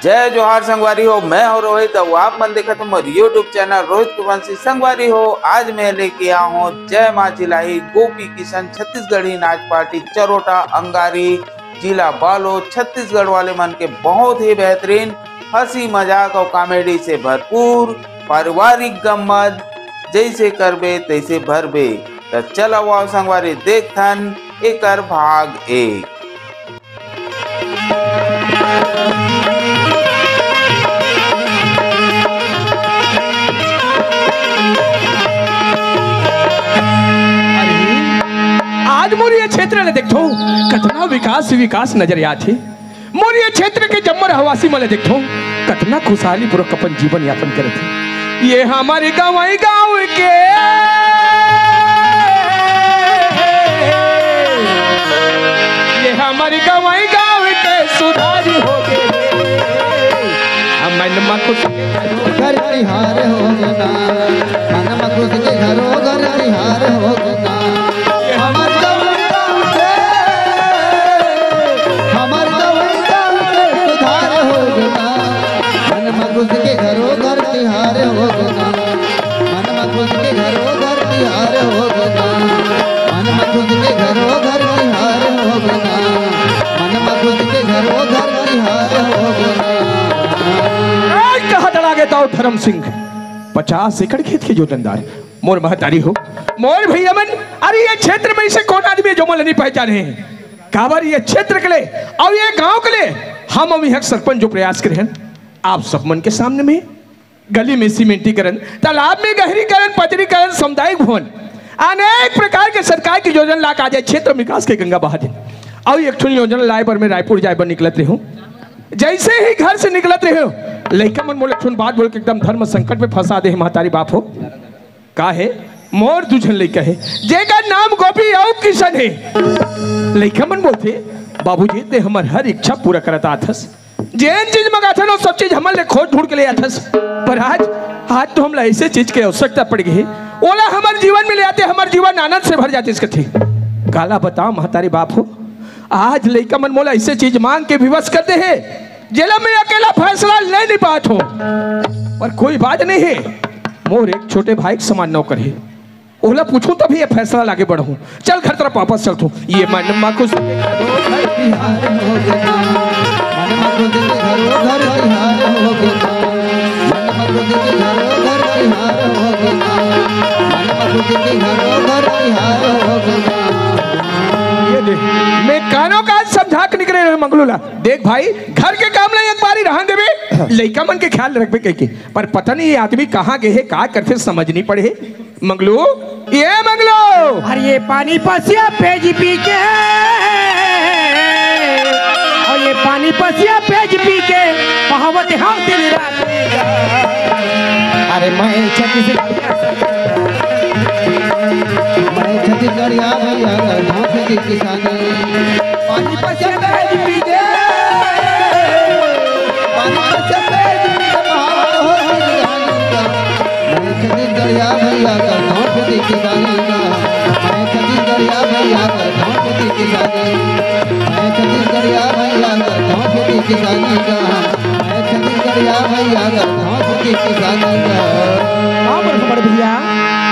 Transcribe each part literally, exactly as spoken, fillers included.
जय जोहार संगवारी हो, मैं हूं रोहित अउ आप मन देखत हो मोर YouTube चैनल रोहित कुरवंशी। संगवारी हो, आज मैं लेके आया हूं जय मां झिलाही गोपी किशन छत्तीसगढ़ी नाच पार्टी चरोटा अंगारी, जिला बालोद, छत्तीसगढ़ वाले मन के बहुत ही बेहतरीन हंसी मजाक अउ कॉमेडी से भरपूर पारिवारिक गम्मत, जैसे करबे तैसे भरबे। त चल आओ संगवारी, देखथन एकर भाग एक। अरे, आज मोर ये क्षेत्र ल देखथो, कतना विकास ही विकास नजर आत हे। मोर ये क्षेत्र के जम्मो रहवासी मन ल देखथो, कतना खुशहाली पूर्वक अपन जीवन यापन करत हे। ये हमर गंवई गांव के, ये हमर गंवई गांव के सुधारी हो गे। हमन म खुश घर तिहार हो गे ना, मन म खुश के घरो घर तिहार हो गे ना। हमर गंवई गांव के, हमर गंवई गांव के सुधार हो गे ना। मन म खुश के घरो घर तिहार हो गे ना। मन म खुश के घरो घर तिहार हो गे ना। मन म खुश के घरो घर तिहार हो गे ना। मन म खुश के घरो घर तिहार हो गे ना। आज कहा डरा गे दाऊ धर्म सिंह, पचास एकड़ खेत के जोतनदार, मोर महतारी हो, मोर भैया मन। अरे, ये क्षेत्र में ऐसे कौन आदमी है जो मोला नहीं पहचाने हे? काबर ये क्षेत्र के लिए अउ ये गांव के लिए हम अभी हक सरपंच जो प्रयास करे हैं, आप सब मन के सामने में गली में सीमेंटीकरण, तालाब में गहरीकरण, पतरीकरण, सामुदायिक भवन, अनेक प्रकार के सरकार की योजना ला के आज ये क्षेत्र विकास के गंगा बहा दे। अउ एक ठो योजना लाए बर मैं रायपुर जाए बर निकलत रहे हूँ। जैसे ही घर से निकलत रहे हूँ, लइका मन मोला एक ठो बात बोल के एकदम धर्म संकट में फंसा दे हे, महतारी बाप हो। का हे? मोर दू झन लइका हे, जेकर नाम गोपी अउ किशन हे। लइका मन बोलथे, "बाबूजी, ते हमर हर इच्छा पूरा करत आथस, जेन चीज मंगाथन, वो सब चीज हमन ले खोज ढूंढ के ले आथस, पर आज, आज तो हमला ऐसे चीज के आवश्यकता पड़ गे हे, ओला हमर जीवन में ले आते, हमर जीवन आनंद से भर जातिस," कथे। काला बताओ महतारी बाप हो, आज लइका मन मोला ऐसे चीज मांग के विवश कर दे हे, जेला मैं अकेला फैसला ले नहीं पात हूँ। पर कोई बात नहीं हे, मोर एक छोटे भाई के समान नौकर हे, ओला पूछूं तभी ये फैसला लागे बढ़हूं। चल घर तरफ वापस चलथूं। ये मन मा खुश तिहार हो गे ना, मन मा खुश के घरो घर तिहार हो गे ना, मन मा खुश के घरो घर तिहार हो गे ना, मन मा खुश के घरो घर तिहार हो गे ना। ये देख, मैं कानो कान समझा के निकले रहे मंगलू ला। देख भाई, घर के काम ला एक बारी रहन देबे, लइका मन के ख्याल रखबे कहिके, पर पता नहीं ये आदमी कहाँ गे हे, का करथे, समझ नहीं पड़े हे। मंगलू, ये मंगलू। अरे ये पानी पसिया पेज पी के, और ये पानी पसिया पेज पी के बहावत हम दिन रात। अरे मैं छत्तीसगढ़, मैं छत्तीसगढ़िया भैया, गाँव से किसानी। पानी पसिया पेज पी के, पानी पसिया पेज पी के बहावत हो दिन रात। मैं छत्तीसगढ़िया भैया कर गाँव से किसानी का, मैं छत्तीसगढ़िया भैया कर गाँव से किसानी, मैं छत्तीसगढ़िया भैया कर गाँव से किसानी का, मैं छत्तीसगढ़िया भैया कर गाँव से किसानी का। हाँ, बड़, बड़ भैया।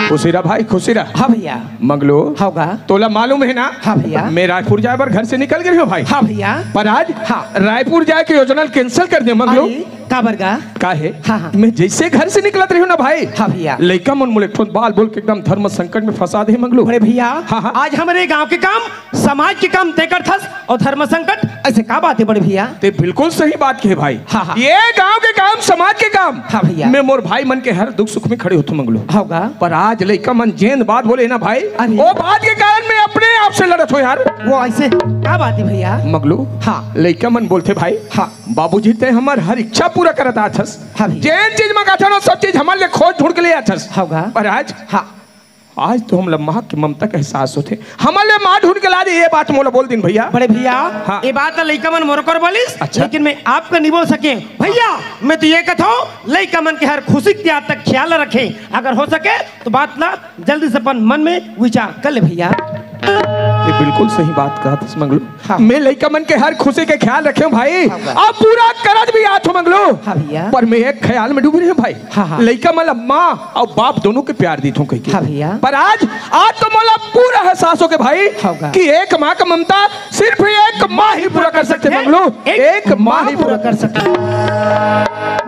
खुशी रहा भाई, खुशी रहा। हाँ भैया। मंगलू, होगा। तोला मालूम है ना? हाँ भैया। मैं रायपुर जाए बर घर से निकल गए हो भाई। हाँ भैया। पर आज हाँ। रायपुर जाए के योजना कैंसिल कर दे मंगलू। अरे, काबर गा? का है? हाँ, हाँ। मैं जैसे घर से निकलत रही हूँ ना भाई, हाँ भैया। लइका मन मोले एक ठो बाल बोल के एकदम धर्म संकट में फंसा दे मंगलू। बड़े भैया, हाँ, हाँ। आज हमारे गांव के काम, समाज के काम तय करथस और धर्म संकट, ऐसे का बात है बड़े भैया? ते बिल्कुल सही बात कहे भाई। हाँ, हाँ। ये गांव के काम, समाज के काम, हाँ भैया। मैं मोर भाई मन के हर दुख सुख में खड़े होथों मंगलू। होगा। पर आज लइका मन जेन बात बोले ना भाई, अरे। वो बात के कारण मैं अपने आप से लड़त हो यार। वो ऐसे का बात है भैया? मंगलू, हाँ। लइका मन बोलथे भाई, हाँ। बाबूजी ते हमर हर इच्छा पूरा करत आथस। हाँ भैया। जेन चीज मंगाथन वो सब चीज हमन ले खोज ढूंढ के ले आथस। होगा। पर आज, हाँ। आज तो हमला माँ के ममता का एहसास होथे। हमन ले माँ ढूंढ के ला दे, ये बात मोला बोल दिन भैया। बड़े भैया, हाँ। ये बात तो लइका मन मोर कर बोलिस, अच्छा। लेकिन मैं आपका नहीं बोल सके भैया। मैं तो ये कहता हूँ, लइका मन के हर खुशी के आज तक ख्याल रखें, अगर हो सके तो बात ला जल्दी से अपन मन में विचार कर ले भैया। ये बिल्कुल सही बात कहत हस मंगलू। हाँ। मैं लइका मन के हर खुशी के ख्याल रखे हूँ भाई, हाँ, हाँ। अब पूरा करत भी आत हूँ मंगलू। हाँ भैया। पर मैं एक ख्याल में डूबे रहे हूँ भाई। हाँ, हाँ। लइका मन ला माँ अउ बाप दोनों के प्यार दीत हूँ कहिके। हाँ भैया। पर आज, आज तो मोला पूरा एहसास हो गया भाई, हाँ, हाँ। कि एक माँ का ममता सिर्फ एक माँ ही पूरा कर सकथे मंगलू। एक एक माँ माँ ही पूरा पूरा कर सकथे।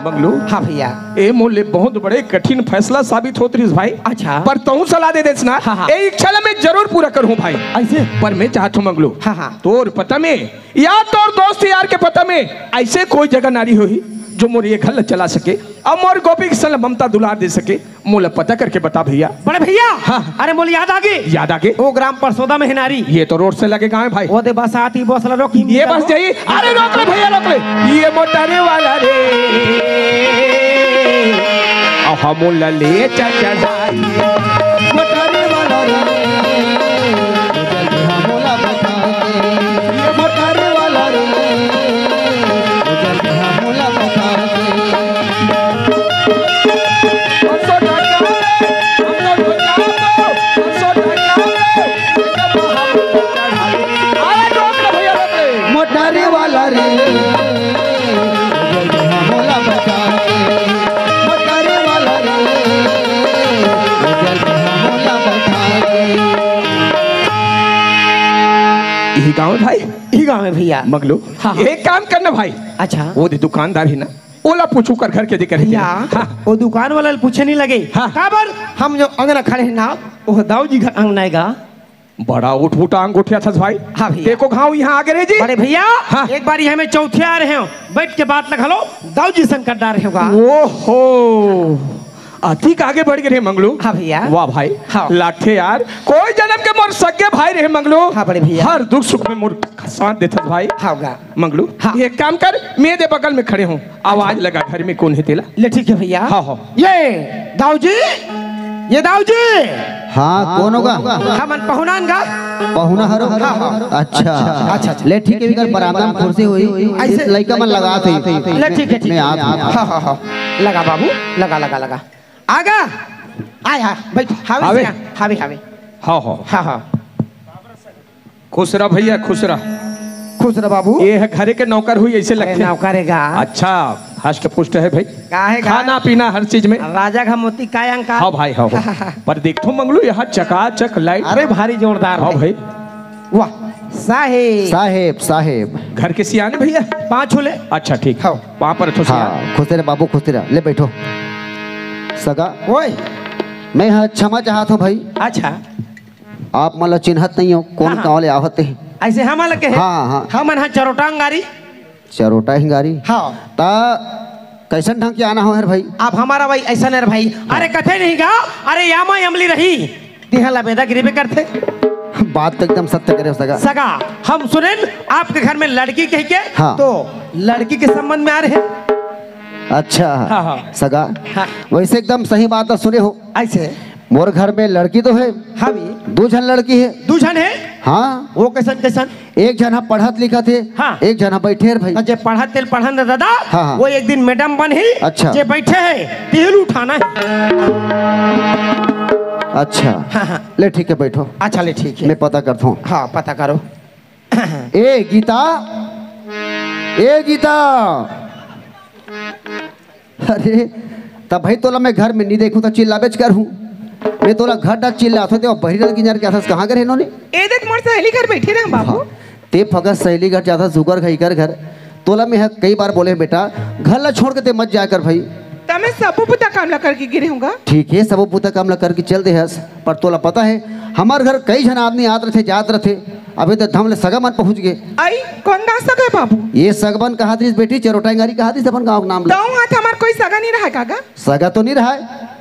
मंगलू। हाँ भैया। ए मोले बहुत बड़े कठिन फैसला साबित होत रहिस भाई। अच्छा। पर तहूँ सलाह दे देस ना, हाँ, हाँ। ए इच्छा ला मैं जरूर पूरा करहूँ भाई। अइसे? पर मैं चाहत हूँ मंगलू, हाँ, हाँ। तोर पता में या तोर दोस्त यार के पता में अइसे कोई जगह नारी होही जो मोर ये घर ला चला सके अउ मोर गोपी के संग ला ममता दुलार दे सके, मोला पता करके बता भैया। बड़े भैया, हाँ। अरे मोला याद आगे। याद आगे? वो ग्राम परसोदा में हे नारी। ये तो रोड से लगे गाँव हे भाई। वो दे बस आत ही, बस ला रोक ही ये निकल बस जाही। अरे रोक ले भैया, रोक ले। ये मोटरे वाला रे, अउ हमन ला ले चल चढ़ाई। मोटरे वाला रे, जल्दी हमन ला बता दे। ये मोटरे वाला रे, जल्दी हमन ला बता दे। मोटरे वाला रे, मोला बता दे। मोटरे वाला रे, मोला बता दे। यही गाँव हे भाई? यही गाँव हे भैया। मंगलू, हाँ, हाँ। एक काम करना भाई। अच्छा। वो दे दुकानदार हे ना, ओला पूछू कर घर के दिकर हे भैया, ना। हाँ। वो दुकान वाला ल पूछे नहीं लगे। हाँ। काबर हम जो अंगना खड़े हे ना, वो दाऊ जी घर अंगना हे गा। बड़ा उठपुटा अंगोठियाथस भाई। हाँ भैया। तेको घाव यहाँ आगे रहे जी। बड़े भैया, हाँ। एक बार यहाँ मैं चौथिया रहे हूँ, बैठ के बात लगा लो, दाऊ जी संकट डार रहे होगा। ओहो, अतिक आगे बढ़ गए रहे मंगलू। हाँ भैया। वाह भाई। हाँ। लागथे यार, कोई जन्म के मोर सगे भाई रहे मंगलू। हाँ बड़े भैया। हर दुख सुख में मोर साथ देथस भाई। हाँ गा। मंगलू, हाँ। एक काम कर, मैं दे बगल में खड़े हूँ, आवाज लगा घर में कौन हे तेला। ले ठीक हे भैया। हाँ, हाँ। ये दाऊ जी, ये दाऊ जी। हाँ, कौन होगा? हमन पहुनान गा। पहुना हरो? हाँ, हाँ। अच्छा। अच्छा, अच्छा। ले ठीक हे, इकर बरामदा में कुर्सी होही। अइसे? लइका मन लगात हे। ले ठीक हे, ठीक हे। मैं आत हूँ। हाँ, हाँ, हाँ। लगा बाबू, लगा, लगा, लगा। आगा। आय, हाँ, बैठ। हावे हावे। सिया, हावे, हावे। हाँ, हाँ। हाँ, हाँ। खुश रह भैया, खुश रह। खुश रह बाबू। ये हे घरे के नौकर होही, अइसे अरे लगथे। नौकर हे गा। अच्छा, हष्ट पुष्ट हे भाई। का हे गा? खाना पीना हर चीज में। राजा का मोती काय अंका। हाँ भाई, हाँ, हाँ। पर देखथो मंगलू, यहाँ चकाचक लाइट। अरे भारी जोरदार हाँ भाई। भाई। वाह, साहेब। साहेब, साहेब। घर के सियान हे भैया? पाँच छू ले। अच्छा, ठीक। हाँ। पाँव परथो सियान। हाँ, खुश रह बाबू, खुश रह। ले बैठो। सगा। ओए। मैं ह क्षमा चाहत हूँ भाई। अच्छा। आप मन ला चिन्हत नहीं हो, कौन हाँ, हाँ। गाँव ले आवत हे। अइसे हमन ला कहे? हाँ, हाँ। हमन ह चरोटा अंगारी। चरोटा अंगारी? हाँ। त कइसन ढंग के आना हो हर भाई? आप हमर भाई अइसन हे रे भाई। अरे कथे नहीं गा, अरे यामा अमली रही, तिहा ला बेदा गिरी बे करथे। बात तो एकदम सत्य करे हो सगा। सगा, हम सुनेन आपके घर में लड़की कहिके, हाँ। तो लड़की के संबंध में आ रहे हैं। अच्छा। हाँ, हाँ। सगा, हाँ। वइसे एकदम सही बात तो सुने हो। अइसे? मोर घर में लड़की तो हे। हाँ भी। दू झन लड़की हे। दू झन हे? हाँ। वो कइसन, कइसन? एक झन ह पढ़त लिखत हे, हाँ। एक झन ह बइठे हे भाई। त जे पढ़त तेल पढ़न दे दादा, हाँ, हाँ। वो एक दिन मैडम बनही, अच्छा। जे बइठे हे, तेल उठाना हे। अच्छा। हाँ, हाँ। ले ठीक हे, बइठो। अच्छा, ले ठीक हे। मैं पता करत हूँ। हाँ, पता करो। ए गीता, ए गीता। अरे, त भाई तोला मैं घर में नहीं देखूं त चिल्लाबेच करहूं। मैं तोला घर डाल चिल्लाथों, ते बहिरी डाल किनारे के आथस, कहाँ करे हे नोनी? ए देख मोर सहेली घर बइठे रहे बाबू। हाँ, ते फकस सहेली घर जाथस, सुगर घर, इकर घर। तोला मैं ह कई बार बोले हंव बेटा, घर ला छोड़ के ते मत जाया कर भाई। त मैं सबो बुता काम ला करके गिरे हूँ गा। ठीक हे, सबो बुता काम ला करके चल दे हस, पर तोला पता हे, हमर घर कई झन आदमी आत रथे, जात रथे। अभी तो धम ले सगा मन पहुंच गे। आई, कौन गा सगा हे बाबू? ये सगा मन कहात रहिस बेटी, चरोटा अंगारी कहात रहिस अपन गांव के नाम ले। तऊ हाथ हमार कोई सगा नहीं रहा का गा? सगा तो नहीं रहा हे,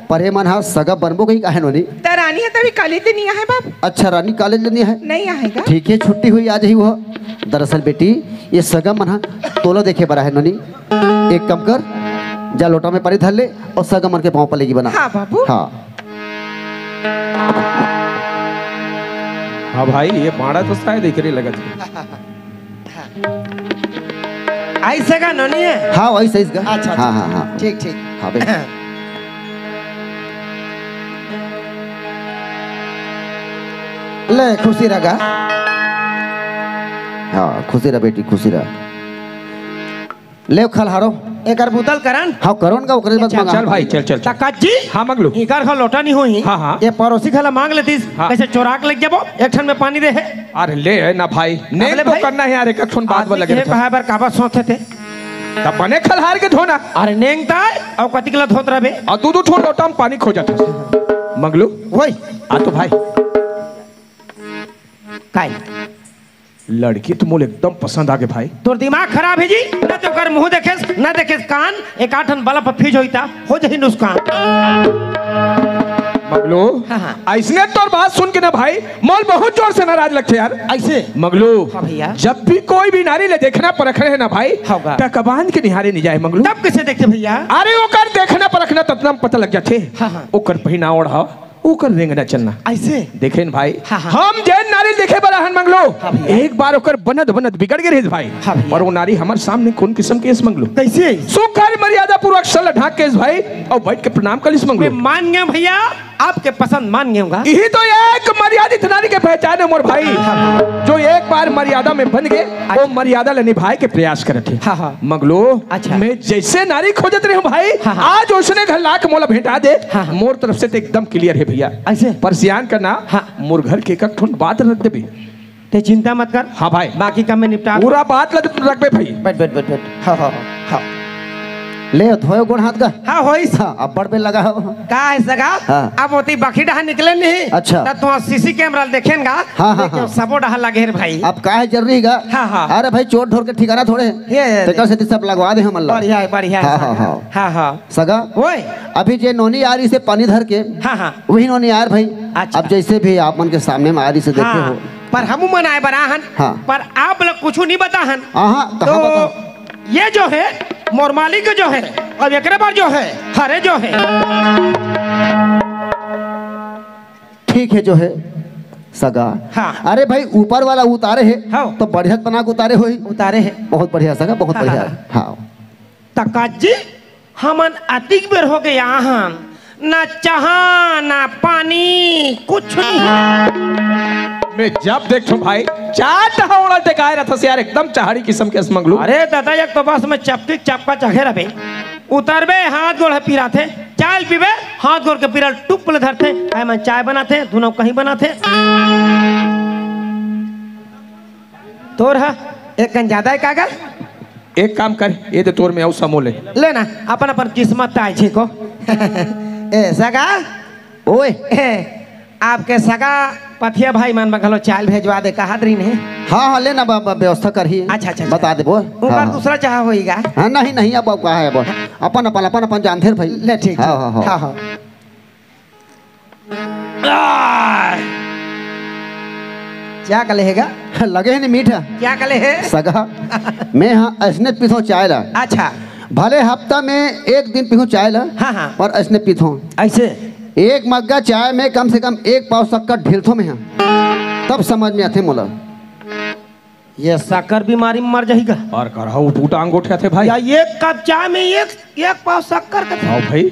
पर ये मन हा सगा बनबो कहीं काहे नोनी? त रानी ह तभी कॉलेज ले नहीं आहे बाबू। अच्छा, रानी कॉलेज ले नहीं आहे? नहीं आहे गा। ठीक हे, छुट्टी होही, आ जाही वो। दरअसल बेटी, ये सगा मन हा तोला देखे बर आहे नोनी। एक काम कर, जा लोटा में पानी धर ले अउ सगा मन के पाँव पलेगी बना। हाँ बाबू। हाँ। हाँ भाई, ये बाड़ा तो शायद एकरे लगत हे। अइसे का नोनी हे? हाँ, वही सही का। अच्छा, अच्छा, हाँ, हाँ, हाँ। ठीक, ठीक। हाँ बे। ले, खुशी रह गा। हाँ, खुशी रह बेटी, खुशी रह। ले खलहारो। एकर बुतल करन। हाँ, करोन का ओकरे बाद अच्छा, मंगा। चल भाई, चल, चल, चल। तकात जी। हाँ, मंगलू। इकर घर लोटा नहीं होही। हाँ, हाँ। ये पड़ोसी घला मांग लेतिस। हाँ। कैसे चोराक लग जाबो? एक ठन में पानी दे हे। अरे ले ना भाई, नेंग अबले तो भाई। करना है यार, एक ठन बात आदमी बोल लगे के था। कहा बर काबर सोचथे ते? तब बने खलहार के धोना। अरे नेंग ताय, अउ कतिक ला धोत रहबे? अउ दू दू ठो लोटा में पानी खोजत हस। मंगलू। ओए। आ तो भाई। काय? लड़की तो मोल एकदम पसंद आगे भाई। तोर दिमाग खराब हे जी, न तो ओकर मुंह देखेस, न देखेस कान, एक आठन बल्ब फिज होइता, हो जही नुकसान। मंगलू, हाँ, हाँ। अइसने तोर बात सुन के ना भाई, मोल बहुत जोर से नाराज लगथे यार। अइसे? मंगलू, हाँ भैया। जब भी कोई भी नारी ले देखना परखना हे ना भाई, हाँ, का? तक बांध के निहारे नहीं जाए मंगलू। तब कैसे देखथे भैया? अरे ओकर देखना परखना ततना में पता लग जाथे। हाँ, हाँ। ओकर पहिना ओढ़ा ओकर रेंगना चलना। अइसे? देखेन भाई, हाँ, हाँ। हम जेन नारी देखे बर आहन मंगलू, हाँ भैया। एक बार ओकर बनत बनत बिगड़ गे रहिस भाई। हाँ भैया। पर वो नारी हमर सामने कोन किसम के अइस मंगलू? कैसे? सुघर मर्यादा पूर्वक सर ला ढांक के अइस भाई, अउ बैठ के प्रणाम कर लिस मंगलू। मैं मान गेंव भैया, आपके पसंद मान गेंव गा। इही तो एक मर्यादित नारी के पहचान हे मोर भाई, हाँ भैया। जो एक बार मर्यादा में बंध गे, वो अच्छा। मर्यादा ला निभाए के प्रयास करत हे। हाँ, हाँ। मंगलू, अच्छा। मैं जइसे नारी खोजत रहेंव भाई, हाँ, हाँ। आज ओइसने घर ला के मोला भेंटा दे। हाँ, हाँ। मोर तरफ से तो एकदम clear हे भैया। अइसे? पर सियान करना, हाँ। मोर घर के एक ठन बात रख देबे। ते चिंता मत कर। हाँ भाई। बाकी काम मैं निपटा। पूरा बात ला रखबे भाई। बैठ, बैठ, बैठ, बैठ। हाँ, हाँ, हाँ, हाँ। ले, धोए गोड़ हाथ का। हाँ, होइस। हाँ, अब्बड़ बेर लगा हो। का हे सगा? हाँ। अब ओती बखरी डहा निकले नहीं। अच्छा। तब तो CC camera देखेन गा। हाँ, हाँ, लेकिन हाँ। सबो डहा लगे हे भाई। अब का हे जरूरी गा? हाँ, हाँ। अरे भाई, चोर ढोर के ठिकाना थोड़े हे। ये, ये, तेकर सेती सब लगवा दे हमन ला। बढ़िया हे, बढ़िया हे हाँ, सगा। हाँ, हाँ। हाँ, हाँ। सगा, ओए। अभी जे नोनी आ रहिस हे पानी धर के, हाँ, हाँ। वही नोनी आय भाई। अच्छा। अब जइसे भी आप मन के सामने में आ रहिस हे देखे हाँ, हो। पर हमू मन आय बर आहन। हाँ। पर आप लोग कुछ नहीं बताहन। आहा, कहाँ तो बताओ? ये जो हे, मोर मालिक जो हे, अब एकरे बर जो हे, हरे जो हे। ठीक हे जो हे, सगा। हाँ। अरे भाई, ऊपर वाला उतारे हे, हाँ। तो बढ़िया बना के उतारे होही। उतारे हे। बहुत बढ़िया सगा, बहुत हाँ, बढ़िया। हाँ, हाँ। हाँ। तकात जी, हमन अतिक बेर हो गे आहन, ना चाहा, ना पानी, कुछ नहीं। मैं जब देखथों भाई, चार डहा ओढ़ल टेकाय रथस यार, एकदम चहाड़ी किसम के अस मंगलू। अरे दादा, एक तो बस में चपकी चपका चघे रबे, उतरबे, हाथ गोड़ ह पिराथे, चाय ल पीबे, हाथ गोड़ के पीरा ल टुप ले धरथे, काय मन चाय बनाथे, धुनव कहीं बनाथे। तोर ह एक कन ज्यादा हे का गा? एक काम कर, ये दे तोर में अउ समो ले। ले ना, अपन अपन किस्मत ताय छी को। ए, सगा? ओए। ए, आपके सगा पथिया भाई मन में घलो चाय ल भेजवा दे, कहा दरीन हे। हाँ, हाँ, ले ना, ब-, ब-, व्यवस्था करही। अच्छा, अच्छा, अच्छा। बता देबो। ऊपर हाँ, हाँ। दूसरा चाहा होही गा? हाँ, नहीं, नहीं, अब, अब कहा हे, अब अपन, अपन, अपन, अपन जानथे भाई। ले, ठीक, हाँ, ठीक। हाँ, हाँ। हाँ, हाँ। आय। क्या कले हे गा? लगे हे नी मीठा। क्या कले हे? सगा, मैं हा अइसने पीथों चाय ला। अच्छा। भले हफ्ता में एक दिन पीहूं चाय ला, हाँ, हाँ। पर अइसने पीथों। अइसे? एक मग्गा चाय में कम से कम एक पाव शक्कर ढीलथों मैं हा। तब समझ में आथे मोला। ये शक्कर बीमारी में मर जाही गा। अउ करहा उठ उठ आंगोठियाथे भाई। या एक कप चाय में एक, एक पाव शक्कर कथे। हाँ भाई।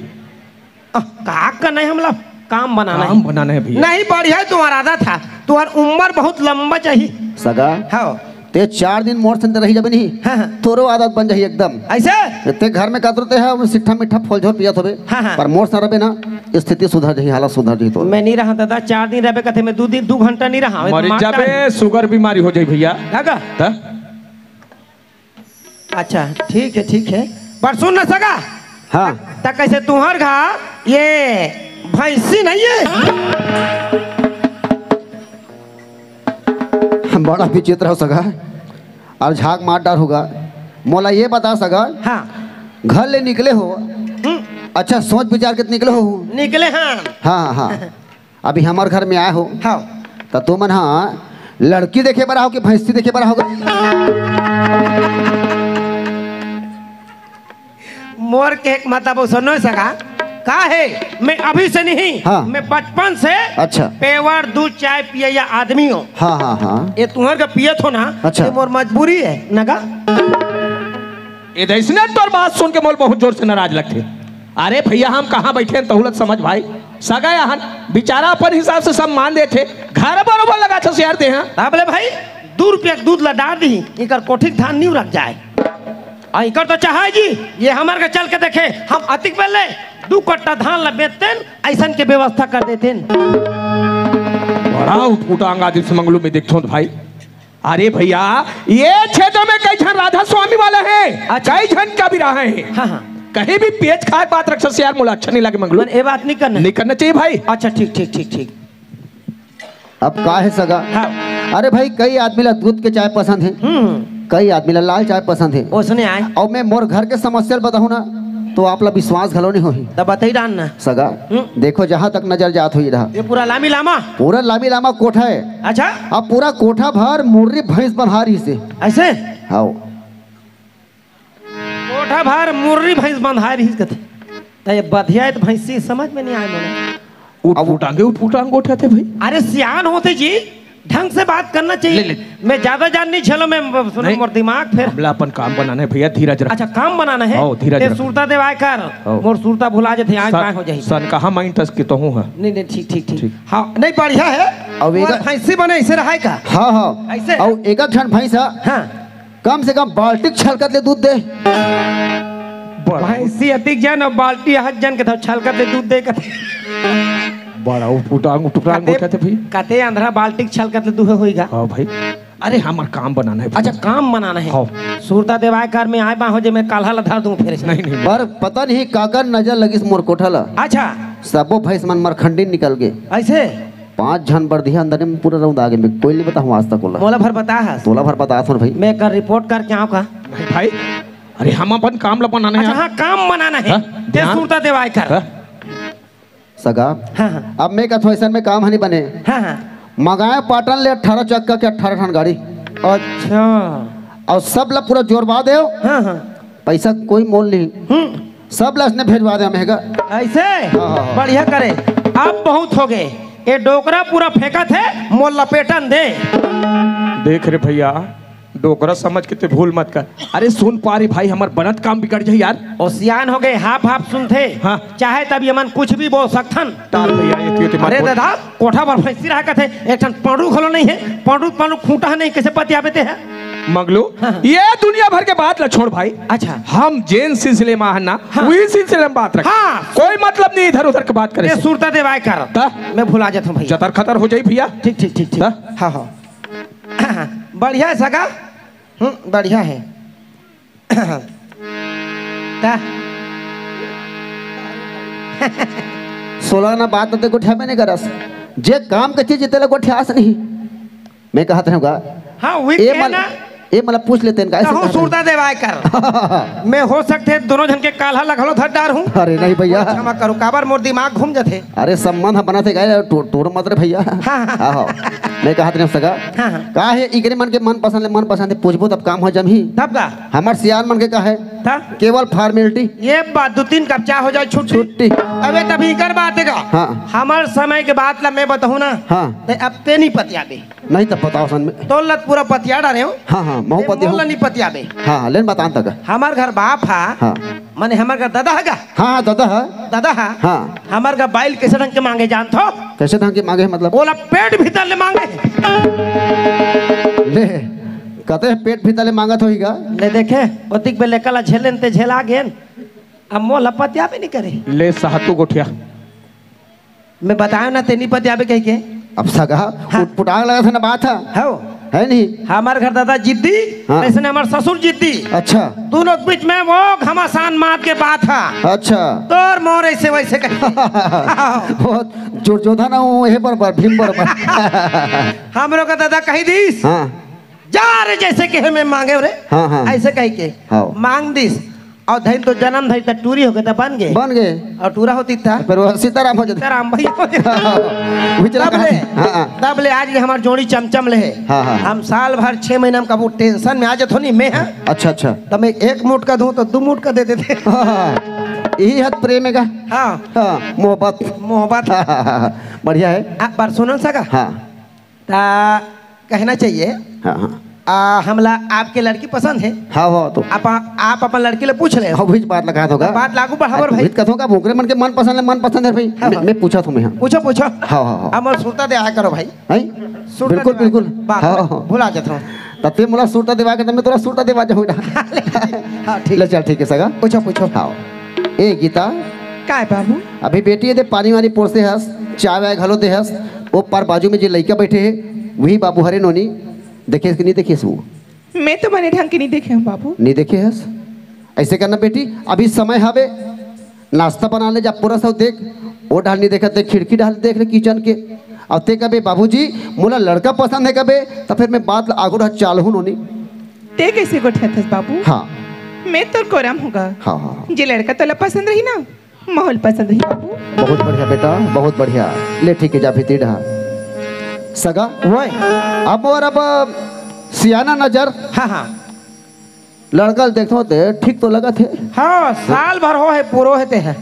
अह, का करना हे हमला? काम बनाना हे। काम बनाना हे भैया। नहीं, बढ़िया हे तुम्हारा आदत हे। तुम्हार उम्र बहुत लंबा चाही। सगा, हाँ। ते चार दिन मोर संग रही जाबे नहीं, हाँ, हाँ। तोरो आदत बन जाही एकदम। अइसे? ते घर में कतरो ते हे, सिट्ठा मिट्ठा फोलझोर पियत होबे। हाँ, हाँ। पर मोर संग रबे ना, स्थिति सुधर जाही, हालत सुधर जाही तोर। मैं नहीं रहा दादा, चार दिन रबे कथे, मैं दू दिन, दू घंटा नहीं रहा। मरी जाबे, शुगर बीमारी हो जाही भैया। त? अच्छा, ठीक हे, ठीक हे। पर सुन ना सगा। हाँ। त कइसे तुंहर घर ये भैंसी नहीं हे? बड़ा विचित्र हो सगा। अउ झाग मार डारहू गा। मोला ये बता सगा। हाँ। घर ले निकले हो। हम्म। अच्छा, सोच विचार के निकले हो। निकले हाँ। हाँ, हाँ, हाँ। अभी हमर घर में आय हो, हाँ। त तुमन हा लड़की देखे बर आय हो कि भैंसी देखे बर आय हो? मोर के एक मतलब सुनो सगा, का हे, मैं अभी से नहीं, हाँ। मैं बचपन से अच्छा। पेवर दूध चाय पियइया आदमी हों। हाँ, हाँ, हाँ। ये तुंहर का पियत हों ना, अच्छा। ये मोर मजबूरी हे, नगा। ए दे, अइसने तोर बात सुन के मोला बहुत जोर से नाराज लगथे। अरे भैया, हम कहाँ बइठे हन, तहूँ ला समझ भाई। सगा अहन, बिचारा अपन हिसाब से सब मान देथे, घर बरोबर लगाथे सियार दे, हाँ। तब ले भाई, दू रुपया के दूध ला डार दिही, इकर कोठी के धान नी रख जाए। आ इकर तो चाहे जी, ये हमर के चल के देखे, हम अतिक बेले दू कट्टा धान ला बेचतेन, अइसन के व्यवस्था कर देतेन। बड़ा उटपुटांग आदमी से मंगलू में देखथों भाई। अरे भैया, ये क्षेत्र में कई झन राधा स्वामी वाला है, अच्छा। कई झन का भी रहा है। हाँ, हाँ। कहीं भी पेच खाए बात रख सकते यार, मोला अच्छा नहीं लगे मंगलू। मन ए बात नहीं करना। नहीं करना चाहिए भाई। अच्छा, ठीक, ठीक, ठीक, ठीक। अब का है सगा? हाँ। अरे भाई, कई आदमी ला दूध के चाय पसंद है, हम्म। कई आदमी ला लाल चाय पसंद है। ओसने आय। अउ मैं मोर घर के समस्या ल बताहूँ ना, तो आप ला विश्वास घलो नहीं होही। तब बताई डान ना। सगा, हम्म। देखो, जहाँ तक नजर जात हुई रहा, ये पूरा लामी लामा? पूरा लामी लामा कोठा है। अच्छा। अब पूरा कोठा भर मुर्री भैंस बन्हा रहिसे। ऐसे? हाँ। कोठा भर मुर्री भैंस बंधाए रहिस कथे। त ये बधिया त भैंसी समझ में नहीं आए मोला। उठ अब फुटांगे, उठ फुटांग उठा थे भाई। अरे सियान होते जी, ढंग से बात करना चाहिए। ले, ले। मैं ज्यादा जान नहीं छलो, मैं सुनो नहीं। मोर दिमाग फेर। हमला अपन काम बनाना है भैया, धीरज रख। अच्छा, काम बनाना है। हाँ, धीरज ते रख। सुरता देवाय कर। हाँ। मोर सुरता भुला जथे, आँख सन, बाँय हो जाही। सन कहाँ माइन तस के तो हूँ है। नहीं, नहीं, ठीक, ठीक, ठीक। ठीक। हाँ, नहीं, बढ़िया है। अब वो एकर भैंसी बने ऐसे रहाय का? हाँ, हाँ। ऐसे? अउ एक एक झन भैंस है। हाँ। कम से कम बाल्टी के छलकत ले दूध दे। बड़ा भैंसी अतिक जन अउ बाल्टी अहत जन के धर छलकत ले दूध दे कथे। बड़ा उटपुटांग, उटपुटांग कते, उठा थे भाई। कते अंधरा बाल्टी के छलकत ले दूहे होई गा। हाँ भाई। अरे हमर काम बनाना है भाई। अच्छा, काम बनाना है। हाँ। सुरता देवाय कर में आय बाँय हो जे मैं काल्हा ला धर दूँ फेर से। नहीं, नहीं, नहीं। पर पता नहीं काकर नजर लगिस मोर कोठा ला। अच्छा। सबो भैंस मन मरखंडी निकल गे। ऐसे? पाँच झन बरधिया अंदर में पूरा रौंदा गे, मैं कोई नहीं बताहूँ आज तक ओला। मोला भर बता हस। तोला भर बता थोन भाई। मैं कर रिपोर्ट करके आऊँ का? नहीं भाई, अरे हम अपन काम ला बनाना है अच्छा, यार। हाँ, काम बनाना है। हाँ, ते ध्यान। सुरता देवाय कर। हाँ। सगा, हाँ, हाँ। अब मैं कथों ऐसन में काम हनी बने। हाँ, हाँ। मंगाए पाटन ले अठारह चक्का के अठारह ठन गाड़ी। अच्छा। अउ सब ला पूरा जोरवा देव। हाँ, हाँ। पैसा कोई मोल नहीं। हम्म। सब ला इसने भेजवा दे हमें गा। ऐसे? हाँ, हाँ, हाँ। बढ़िया करे। अब बहुत हो गए। ये डोकरा पूरा फेंकत है, मोल लपेटन दे। देख रे भैया, डोकरा समझ के ते भूल मत कर। अरे सुन पा रे भाई, हमर बनत काम बिगड़ जाही यार। ओ सियान हो गए, हाफ हाफ सुनथे। हाँ। चाहे तब ये मन कुछ भी बोल सकथन। टाल भैया, ये तो, ये तो मत अरे बोल। दादा, कोठा पर भैंसी रहा कथे, एक ठन पांडू घलो नहीं है, पांडू, पांडू खूंटा नहीं, कैसे पतियाबे ते है? मंगलू, हाँ, हाँ। ये दुनिया भर के बात ला छोड़ भाई। अच्छा। हम जेन सिलसिले में हन ना, हाँ। वही सिलसिले में बात रख। हाँ। कोई मतलब नहीं इधर उधर के बात करे ये से। सुरता देवाय कर। ता? मैं भुला जाता हूँ भैया। जतर खतर हो जाई भैया। ठीक, ठीक, ठीक, ठीक। ता? हाँ, हाँ। बढ़िया है सगा। हम्म, बढ़िया है। ता? सोलह ना बात ते गोठिया में नहीं करस। जे काम के चीज तेला गोठियास नहीं। मैं कहत रहूँगा। हाँ, वही ए कहे मल-, ना। ए मतलब पूछ लेते हैं, कैसे कहूँ कहते हैं? सुरता देवाय कर। मैं हो सकते हैं दोनों जन के काल्हा लगलो धर डार हूँ। अरे नहीं भैया। क्षमा करो, काबर मोर दिमाग घूम जाथे। अरे संबंध ह बनत हे गा, टो-, टोर मत रे भैया। हाँ, हाँ। हाँ, हाँ। मैं कहत रहे सगा। हाँ, हाँ। का हे, इकरे मन के मनपसंद ले मनपसंद हे, पूछबो तब काम हो जमही। तब का? हमर सियान मन के का हे? तब? केवल formality। ये बात, दो तीन कप चाय हो जाए, छुट्टी। छुट्टी। अबे तभी कर बात हे का? हाँ। हमर समय के बात ला मैं बताहूँ ना। हाँ। ते अब ते नहीं पतियाबे। नहीं तो बताओ सन में। तोला त पूरा पतिया डारे हो। हाँ, हाँ, महू ए, पति मोला हो। नहीं पतियाबे। हाँ, हाँ, लेन बतान तक। हमर घर बाप हा। हाँ। माने हमर घर दादा हा गा। हाँ, हाँ, दादा हा। दादा हा। हाँ। हमर घर बाइल कैसे ढंग के मांगे जानथो? कैसे ढंग के मांगे हे मतलब? ओला पेट भीतर ले मांगे। ले, कते पेट भीतर ले मांगत होही गा? ले देखे, ओतिक बेले कला झेलेन ते झेला गेन। अब मोला पतियाबे नहीं करे। ले साहतू गोठिया। मैं बतायो ना, ते नहीं पतियाबे कह के। अब सगा, हाँ। उटपुटांग लगत हे ना बात हा। हव। है नहीं? हमार घर दादा जिद्दी, हाँ। ऐसे ने हमार ससुर जिद्दी। अच्छा। दोनों के बीच में वो घमासान मात के बात हा। अच्छा। तोर मोर ऐसे वैसे कह के। बहुत जोर जोधा ना हो, हे बरोबर, भीम बरोबर। हमरो का दादा कही दीस। हाँ। जा रे, जैसे कहे मैं मांगे रे। हाँ, हाँ। ऐसे कह के हाँ। मांग दीस। अउ धइन तो जन्म धरी त टूरी होगे त बन गे। बन गे। अउ टूरा होतिस त? पर वो सीताराम हो जाते। सीताराम भैया हो जाते। बिचला तब ले, कहाँ? हाँ, हाँ। तब ले आज ले हमार जोड़ी चमचम ले हे। हाँ, हाँ। हम साल भर छह महीना में कभू tension में आ जाथों नहीं मैं, हाँ। अच्छा, अच्छा। त मैं एक मुटका दूँ त दू मुटका दे देते। हाँ, हाँ। यही हद प्रेम हे का? हाँ। हाँ, मोहब्बत। मोहब्बत। बढ़िया हे। आप बार सुनन सगा? हाँ। त कहना चाहिए। हाँ, हाँ। आ, हमला आपके लड़की पसंद हे। हाँ, हाँ, तो आप, आप अपन लड़की ले पूछ ले। हाँ, वही बात लगा होगा। बात लागू बढ़ावर भाई। वही कथों का बोकरे मन के मन पसंद है, मन पसंद है भाई। हाँ, मैं, हाँ। मैं पूछा तुम्हें, हाँ। पूछो, पूछो। हाँ, हाँ, हाँ। अब मोर सुरता देवा करो भाई। हैं? सुरता बिल्कुल, देवा बिल्कुल। बात हाँ, हाँ। भुला जाता हूँ। तब फिर मोला सुरता देवा के, तब मैं तोला सुरता देवा जाऊँ ना। हाँ, ठीक। ले चल, ठीक है सगा। पूछो, पूछो। हाँ। ए गीता। काय बाबू? अभी बेटी ये दे पानी वानी पोरसे हस, चाय वाय घलो दे हस, वो पार बाजू में जे लइका बैठे हे, वही बाबू हरे नोनी, देखे कि नहीं देखे हस वो? मैं तो मने ढंग के नहीं देखे हूँ बाबू। नहीं देखे हस? ऐसे करना बेटी, अभी समय हवे, नाश्ता बना ले, जा पूरा सब देख, वो डाल नहीं देखत, देख खिड़की डाल देख ले किचन के। अब ते कबे बाबूजी, मोला लड़का पसंद है कबे, तो फिर मैं बात ला आगू रह चाल हूँ नोनी। ते कैसे गोठियाथस बाबू? हाँ। मैं तो कोरम हूँ गा। हाँ, हाँ, हाँ। जे लड़का तोला पसंद रही ना, माहौल पसंद रही बाबू। बहुत बढ़िया बेटा, बहुत बढ़िया। ले ठीक है, जा भीतर डहा। सगा, वही। अब और अब सियाना नजर। हाँ, हाँ। लड़का ल देखथों ते ठीक तो लगत हे। हाँ, साल भर हो हे, पूरो हे ते हे।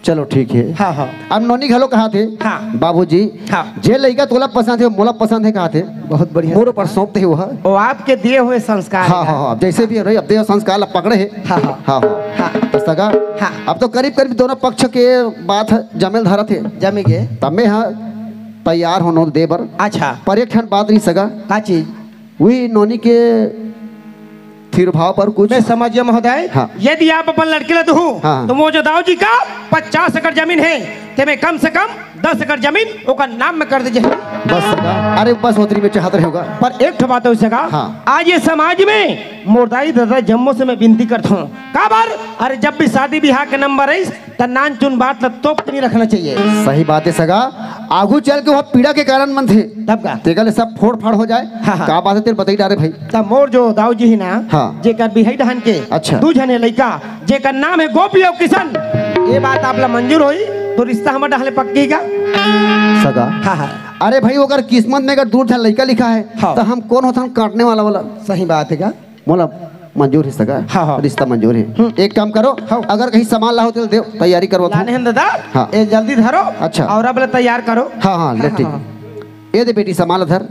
चलो ठीक हे। हाँ, हाँ। अब नोनी घलो कहाथे, हाँ। बाबूजी, हाँ। जे लइका तोला पसंद हे, मोला पसंद हे कहाथे। बहुत बढ़िया। मोर ऊपर सौंप दे वो ह। वो आपके दिए हुए संस्कार हाँ, हे। हाँ, हाँ। जैसे भी हे, अब देव संस्कार ला पकड़े हे। हाँ, हाँ। हाँ, हाँ। हाँ। तो सगा, हाँ। अब तो करीब करीब दोनों पक्ष के बात ह जमे ल धरत हे। जमी गे। तब मैं ह तैयार हों नोनी दे बर। अच्छा। पर एक ठन बात रही सगा। का चीज? वही नोनी के थिर भाव पर कुछ। मैं समझ गया महोदय। हाँ। यदि आप अपन लड़की ला दुहू, हाँ। तो मोर जो दाऊ जी का पचास एकड़ जमीन हे, तेमे कम से कम दस एकड़ जमीन ओकर नाम में कर दे जाही। बस सगा, अरे बस ओतरी में चाहत रहे होगा। पर एक ठो बात हे सगा, हाँ। आज ये समाज में मोर दाई ददा जम्मो से मैं विनती करत हूँ, काबर? अरे जब भी शादी ब्याह के नंबर आइस, त नान चुन बात ला तोप के नहीं रखना चाहिए। सही बात हे सगा, आगू चल के वो पीड़ा के कारण बनथे। तब का? तेकर ले सब फोड़ फाड़ हो जाए। हाँ, हाँ। का बात हे तेरे बताई डारे भाई। त मोर जो दाऊ जी ही ना, हाँ। जेकर बिहाई डहन के अच्छा। दू झने लइका, जेकर नाम हे गोपी अउ किशन, ये बात आप ला मंजूर होई तो रिश्ता हमर डहन ले पक्की का? सगा। हाँ, हाँ। अरे भाई, अगर किस्मत में अगर दू झन लइका लिखा हे, हाँ। तो हम कोन होथन काटने वाला वाला? सही बात हे का? मोला मंजूर हे सगा, हाँ, हाँ। रिश्ता मंजूर हे। हम्म। एक काम करो, हाँ। अगर कहीं सामान लाहो तो दे, तैयारी करवा लाने हन दादा, हाँ। ए जल्दी धरो। अच्छा। अउ अब ले तैयार करो। हाँ, हाँ, ले हाँ, ठीक। हाँ। ये दे बेटी सामान ला धर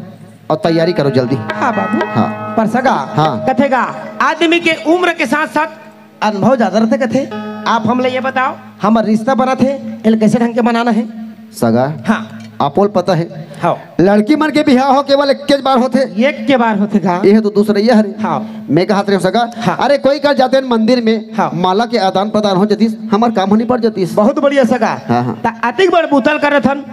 अउ तैयारी करो जल्दी। हाँ बाबू। हाँ। पर सगा, हाँ। कथे गा, आदमी के उम्र के साथ साथ अनुभव ज्यादा रहिथे कथे। आप हमला ये बताओ, हमर रिश्ता बनत हे, एला कैसे ढंग के बनाना हे? सगा, हाँ। आपो ल पता हे, हाँ। लड़की मन के बिहाव हो केवल एक्केच बार होथे। एक के बार होथे का? ये तो दूसरइया हरे। हाँ। मैं कहत रहेंव सगा, हाँ। अरे कोई कर जातेन मंदिर में, हाँ। माला के आदान प्रदान हो जतिस, हमर काम हो निपट जतिस। बहुत बढ़िया सगा। हाँ, हाँ। त अतिक बड़ बुता ल करत हन,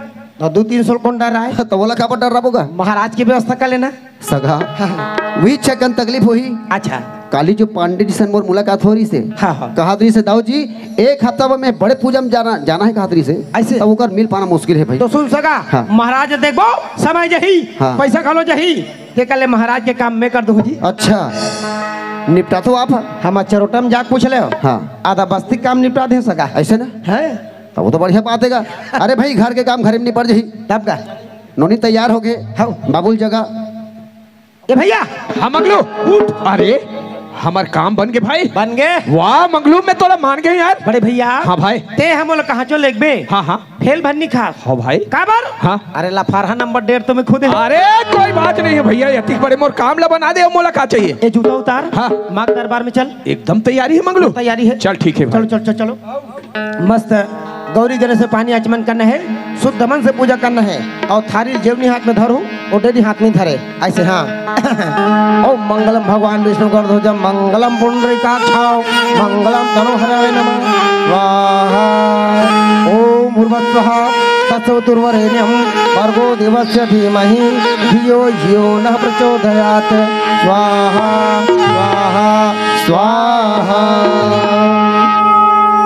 त दू तीन सौ ल कोन डर्राय? त ओला काबर डर्राबो गा? महाराज के व्यवस्था कर लेना। सगा, हाँ, हाँ। वही छकन तकलीफ होही। अच्छा। काली जो पांडे जी सन मोर मुलाकात हो रहिसे, हाँ, हाँ। कहत रहिसे, "दाऊ जी, एक हफ्ता बाद में बड़े पूजा में जाना, जाना हे," कहत रहिसे। ऐसे? तब ओकर मिल पाना मुश्किल हे भाई। तो सुन सगा, हाँ। महाराज देखबो, समय जही, हाँ। पैसा घलो जही, तेकर ले महाराज के काम मैं कर दूँ जी। अच्छा, निपटाथो आप? हम चरोटा में जाके पूछ ले, हाँ। आधा बस्ती काम निपटा दे सगा। ऐसे ना? हैं? तब वो तो बढ़िया बात हे गा। अरे भाई, घर के काम घरे में निपट जही। तब का? नोनी तैयार हो गे। हाँ। बाबू ल जगा। ए भैया। हाँ मंगलू, उठ। अरे, हमर काम बन गे भाई। बन गे? वाह मंगलू, मैं तोला मान गेंव यार। बड़े भैया। हाँ भाई। ते हमन ला कहाँ चो लेगबे? हाँ, हाँ। फेल भर नहीं खास। हाँ भाई। काबर? हाँ। अरे लफरहा नंबर डेढ़ तो मैं खुद हूँ। अरे कोई बात नहीं हे भैया, अतिक बड़े मोर काम ला बना दे, मोला का चाहिए? ए जूता उतार। हाँ। माँ के दरबार में चल। एकदम तैयारी हे मंगलू। तैयारी हे। चल ठीक हे भाई। चलो, चलो, चलो, चलो। मस्त गौरी गणेश से पानी आचमन करना हे, शुद्ध मन से पूजा करना हे। अउ थारी जेवनी हाथ में धरहू, अउ डेरी हाथ नहीं धरे, ऐसे हाँ। ओम मंगलम भगवान विष्णु गणध्वज मंगलम पुंडरीकाक्षाय मंगलम तनोहराय नमः। स्वाहा। ओम भूर्भुवः स्वः तत्सवितुर्वरेण्यं भर्गो देवस्य धीमहि धियो यो नः प्रचोदयात्। स्वाहा स्वाहा स्वाहा।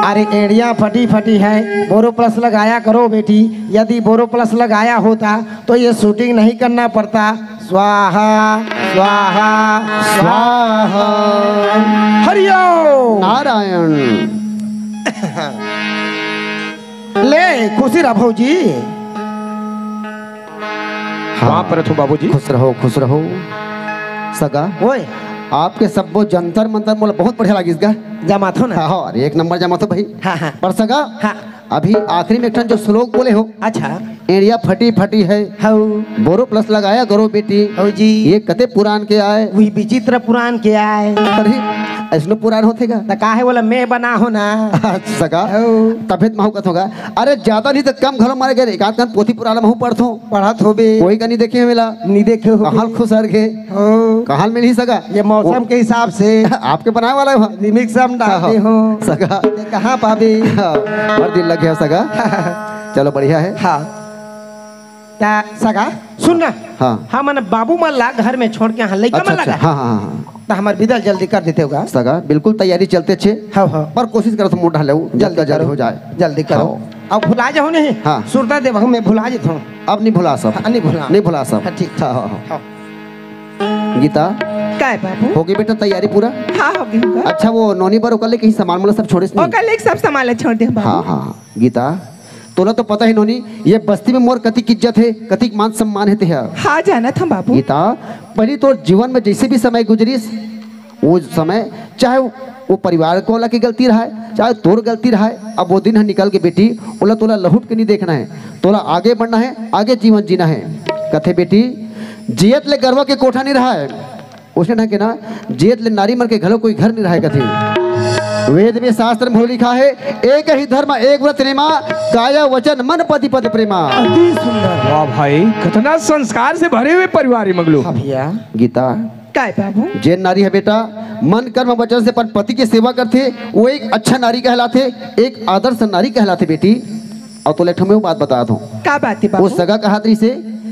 अरे एड़िया फटी फटी है, बोरो प्लस लगाया करो बेटी। यदि बोरो प्लस लगाया होता तो ये शूटिंग नहीं करना पड़ता। स्वाहा स्वाहा स्वाहा। हरिओम। नारायण। ले खुशी रह भौजी। हाँ। वहाँ पर थो बाबूजी। खुश रहो, खुश रहो। सगा, ओए। आपके सब्बो जंतर मंतर मोला बहुत बढ़िया लागिस गा। जमाथो ना। हाँ, हाँ, अरे एक नंबर जमाथो भाई। हाँ, हाँ। पर सगा, हाँ। अभी आखिरी में एक ठन जो श्लोक बोले हो, अच्छा। एड़िया फटी फटी है। हऊ। बोरो प्लस लगाया करो बेटी। हऊ जी। ये कते पुरान के आय? वही विचित्र पुरान के आय। अरे, ऐसनो पुरान होथे का? त काहे बोला मैं बना हो ना। सगा। हऊ। तबे त महू कथों गा। अरे, ज्यादा नहीं त कम घलो मारे गए, एक आध कन पोथी पुराना महू पढ़थों। पढ़त होबे। कोई का नहीं देखे मेला। नहीं देखे होबे। कहाँ खुसर गे। हऊ। कहाँ मिलही सगा? ये मौसम के हिसाब से। आपके बनाए वाला है वहाँ। रिमिक्स हम डालते हाँ, हो। सगा। ये कहाँ पाबे? हाँ, बड़ दिन लग गया सगा। चलो, बढ़िया है। हाँ। त सगा, सुन ना। हाँ। हमन बाबू मन ला घर में छोड़ के यहाँ लइका अच्छा, मन ला अच्छा। गा। हाँ, हाँ, हाँ, हाँ। त हमर बिदा ल जल्दी कर देते होगा। सगा, बिल्कुल तैयारी चलथे अच्छे। हाँ, हाँ। पर कोशिश करत हूँ मोटा ले जल्दी जल्दी करो। हो जाए। जल्दी करो। हाँ। अब भुला जाओ नहीं। हाँ। सुरता देवहू में भुला जात हूँ। अब नहीं भुला सब। हाँ, नहीं भुला। नहीं भुला सब। हाँ, ठीक। हाँ, हाँ, हाँ। हाँ। गीता, काय बाबू? हो गई बेटा तैयारी पूरा? हाँ, हो गई होगा। अच्छा, वो नोनी बर ओकर ले कहीं सामान वाला सब छोड़े से नहीं? ओकर ले सब सामान ला छोड़ दे बाबू। हाँ, हाँ, हाँ। गीता, तोला तो पता ही नोनी, ये बस्ती में मोर कतिक इज्जत है, कतिक मान सम्मान है तेहा। हाँ, जानत हम बाबू। गीता, पहली तोर जीवन में जैसे भी समय गुजरिस, वो समय चाहे वो परिवार को वाला की गलती रहा है, चाहे तोर गलती रहा है, अब वो दिन है निकल के बेटी, ओला तोला लहुट के नहीं देखना है, तोला आगे बढ़ना है, आगे जीवन जीना है। कथे बेटी, जियत ले गरवा के कोठा नहीं रहा है, उसने ना के ना, जेत ले नारी मन के घलो कोई घर नहीं रहे कथे। वेद में शास्त्र में लिखा है, "एक ही धर्म एक व्रत नेमा, काया वचन मन पति पद प्रेमा।" अति सुंदर। वाह भाई, कितना संस्कार से भरे हुए परिवार है मंगलू। हाँ भैया। गीता। काय बाबू? जेन नारी है बेटा, मन कर्म वचन से अपन पति के सेवा करथे, वो एक अच्छा नारी कहलाथे, एक आदर्श नारी कहलाथे बेटी। अउ तोला एक ठो मैं बात बतात हूँ। का बात है वो बाबू? सगा कहत रहिसे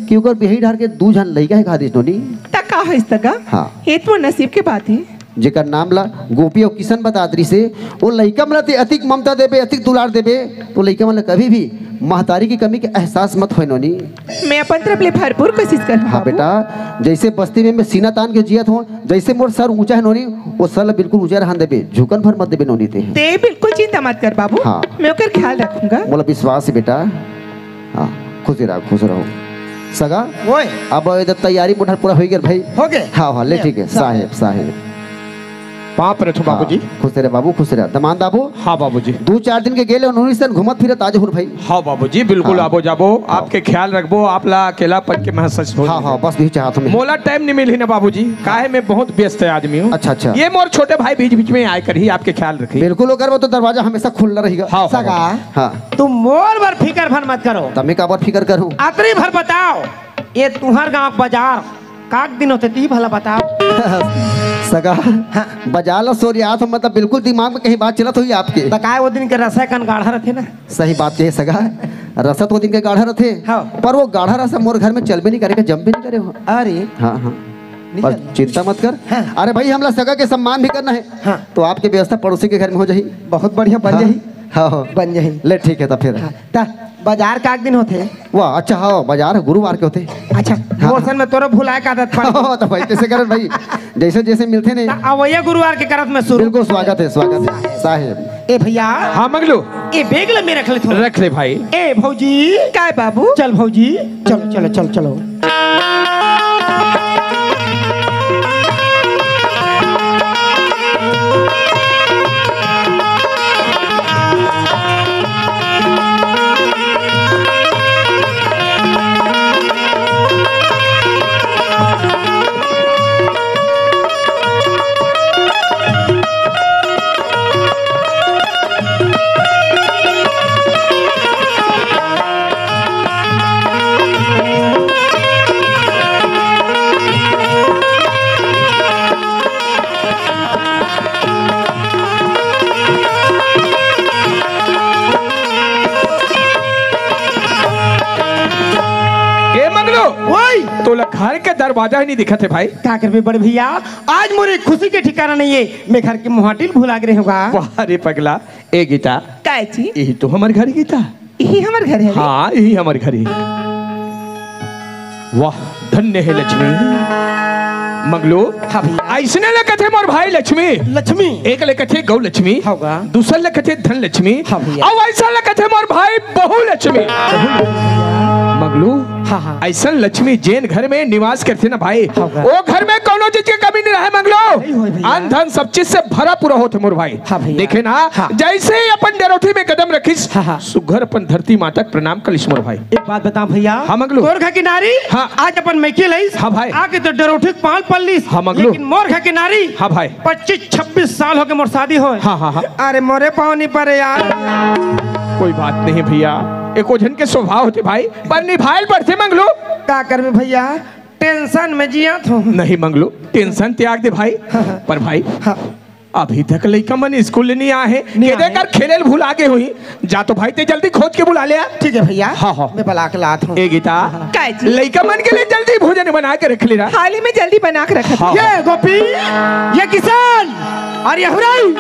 कि ओकर बिहाई डहर के दू झन लइका हे, कहा दिस नोनी। त का होइस सगा? हाँ। ये तो नसीब के बात है। जेकर नाम ला गोपी अउ किशन बतात रहिसे, वो लइका मन ला ते अतिक ममता देबे, अतिक दुलार देबे, तो लइका मन ला कभी भी महतारी की कमी के एहसास मत होय नोनी। मैं अपन तरफ ले भरपूर कोशिश करहूँ हाँ बाबू। बेटा, जैसे बस्ती में मैं सीना तान के जियत हूँ, जैसे मोर सर ऊंचा है नोनी, वो सर ला बिल्कुल ऊंचा रहन देबे, झुकन भर मत देबे नोनी ते। ते बिल्कुल चिंता मत कर बाबू, हाँ। मैं ओकर ख्याल रखूंगा। मोला विश्वास है बेटा। हाँ, खुश रहो, खुश रहो। सगा, ओए। अब इधर तैयारी मोटर पूरा हो गया भाई। हो गए? हाँ, हाँ, ले ले, ठीक है, साहब। साहेब, साहेब। पाँव परत हूँ बाबूजी। हाँ, खुश रहे बाबू, खुश रहे। दमांद बाबू। हाँ बाबूजी। दो चार दिन के गेले उन्होंने सन घूमत फिरत आज हुर भाई। हाँ बाबूजी, बिल्कुल हाँ। आबो जाबो, हाँ। आपके ख्याल रखबो, आप ला अकेलापन के महसूस हो हाँ, हाँ, बस भी चाहत हूँ मैं। मोला टाइम नहीं मिलही ना बाबूजी, काहे मैं बहुत व्यस्त आदमी हूँ। अच्छा, अच्छा। ये मोर छोटे भाई बीच बीच में आए कर ही आपके ख्याल रखी। बिल्कुल, ओकर वो तो दरवाजा हमेशा खुला रहेगा। हाँ, हाँ, सगा, हाँ। हाँ। तुम मोर बर फिकर भर मत करो। तब मैं काबर फिकर करूँ? अतरी भर बताओ, ये तुहर गांव बाजार काक दिन होथे, ती भला बताओ। सगा, हाँ। बाजार ला सोरियात हो, मतलब बिल्कुल दिमाग में कहीं बात चलत होही आपके। त काय वो दिन के रसा कन गाढ़ा रथे ना। सही बात कहे सगा, रसा तो वो दिन के गाढ़ा रथे, हाँ। पर वो गाढ़ा रसा मोर घर में चलबे नहीं करे, जमबे नहीं करे हो। अरे। हाँ, हाँ। नहीं पर चल। चिंता मत कर। हाँ। अरे भाई, हमला सगा के सम्मान भी करना है। हाँ। तो आपके व्यवस्था पड़ोसी के घर में हो जाही। बहुत बढ़िया, बन हाँ। जाही। हाँ, हाँ। बन जाही। ले ठीक है, तो फिर। हाँ। त बाजार काक दिन होथे? वाह, अच्छा, हाँ, बाजार गुरुवार के होथे। अच्छा, हाँ। मोर सन में तोरो भुलाए का आदत पड़ हाँ, तो भाई, कैसे करत भाई? जैसे, जैसे मिलथे नहीं। त अवैया गुरुवार के करत में शुरू। बिल्कुल, स्वागत है, स्वागत है, साहेब। ए भैया। हाँ, मंगलू। ए, बैग ल में रख ले थोड़ा। रख ले भाई। ए, भौजी। काय बाबू? चल भौजी, चलो, चलो, चलो, चलो। ए मंगलू, ओए! तोला घर के दरवाजा ही नहीं दिखत है भाई। का करबे बड़ भैया, आज मोरे खुशी के ठिकाना नहीं है, मैं घर के मुहाटिल भुला गे रहे होगा। वाह रे पगला, ए गीता, काय जी? यही तो हमर घर गीता। यही हमर घर है रे। हाँ, यही हमर घर है। वाह, धन्य है लक्ष्मी। मंगलू, हाँ भैया। ऐसने ले कथे मोर भाई लक्ष्मी। लक्ष्मी। एक ले कथे गौ लक्ष्मी। होगा। दूसर ले कथे धन लक्ष्मी। हाँ भैया। अब ऐसा ले कथे मोर भाई बहु लक्ष्मी। बहु लक्ष्मी। मंगलू, हाँ, हाँ। अइसन लक्ष्मी जेन घर में निवास करथे ना भाई, हाँ, हाँ। वो घर में कोनो चीज के कमी नहीं रहे मंगलू। नहीं होय भैया। अन धन सब चीज से भरा पूरा होथे मोर भाई। हाँ भैया। देखे ना, हाँ। जैसे ही अपन डरोठी में कदम रखिस, हाँ, हाँ। सुघर अपन धरती माता के प्रणाम कर लिस मोर भाई। एक बात बता भैया। हाँ मंगलू। तोर घर की नारी, हाँ। आज अपन मइके लइस, हाँ भाई। आके तो डरोठी के पाँव पड़ लिस। हाँ मंगलू। लेकिन मोर घर की नारी, हाँ भाई। पच्चीस छब्बीस साल हो गए मोर शादी होय। हाँ, हाँ, हाँ। अरे मोरे पाँव नहीं पड़े यार। कोई बात नहीं भैया, एको झन के स्वभाव होथे भाई, पर निभाए ल पड़थे मंगलू। का करबे भैया, tension में जियत हों। नहीं मंगलू, tension त्याग दे भाई। हाँ, हाँ। पर भाई, हाँ। अभी तक लइका मन स्कूल नहीं आए हे। नहीं आए। कर खेले ल भुला गे होही। जा तो भाई, ते जल्दी खोज के बुला ले आ। ठीक है भैया। हाँ, हाँ। मैं बुला के लात हों। ए गीता, हाँ। काय जी? लइका मन के लिए जल्दी भोजन बना के रख ले रहा। थाली में जल्दी बना के रखत हों। हाँ। ये गोपी, ये किशन, अउ ये हुराई।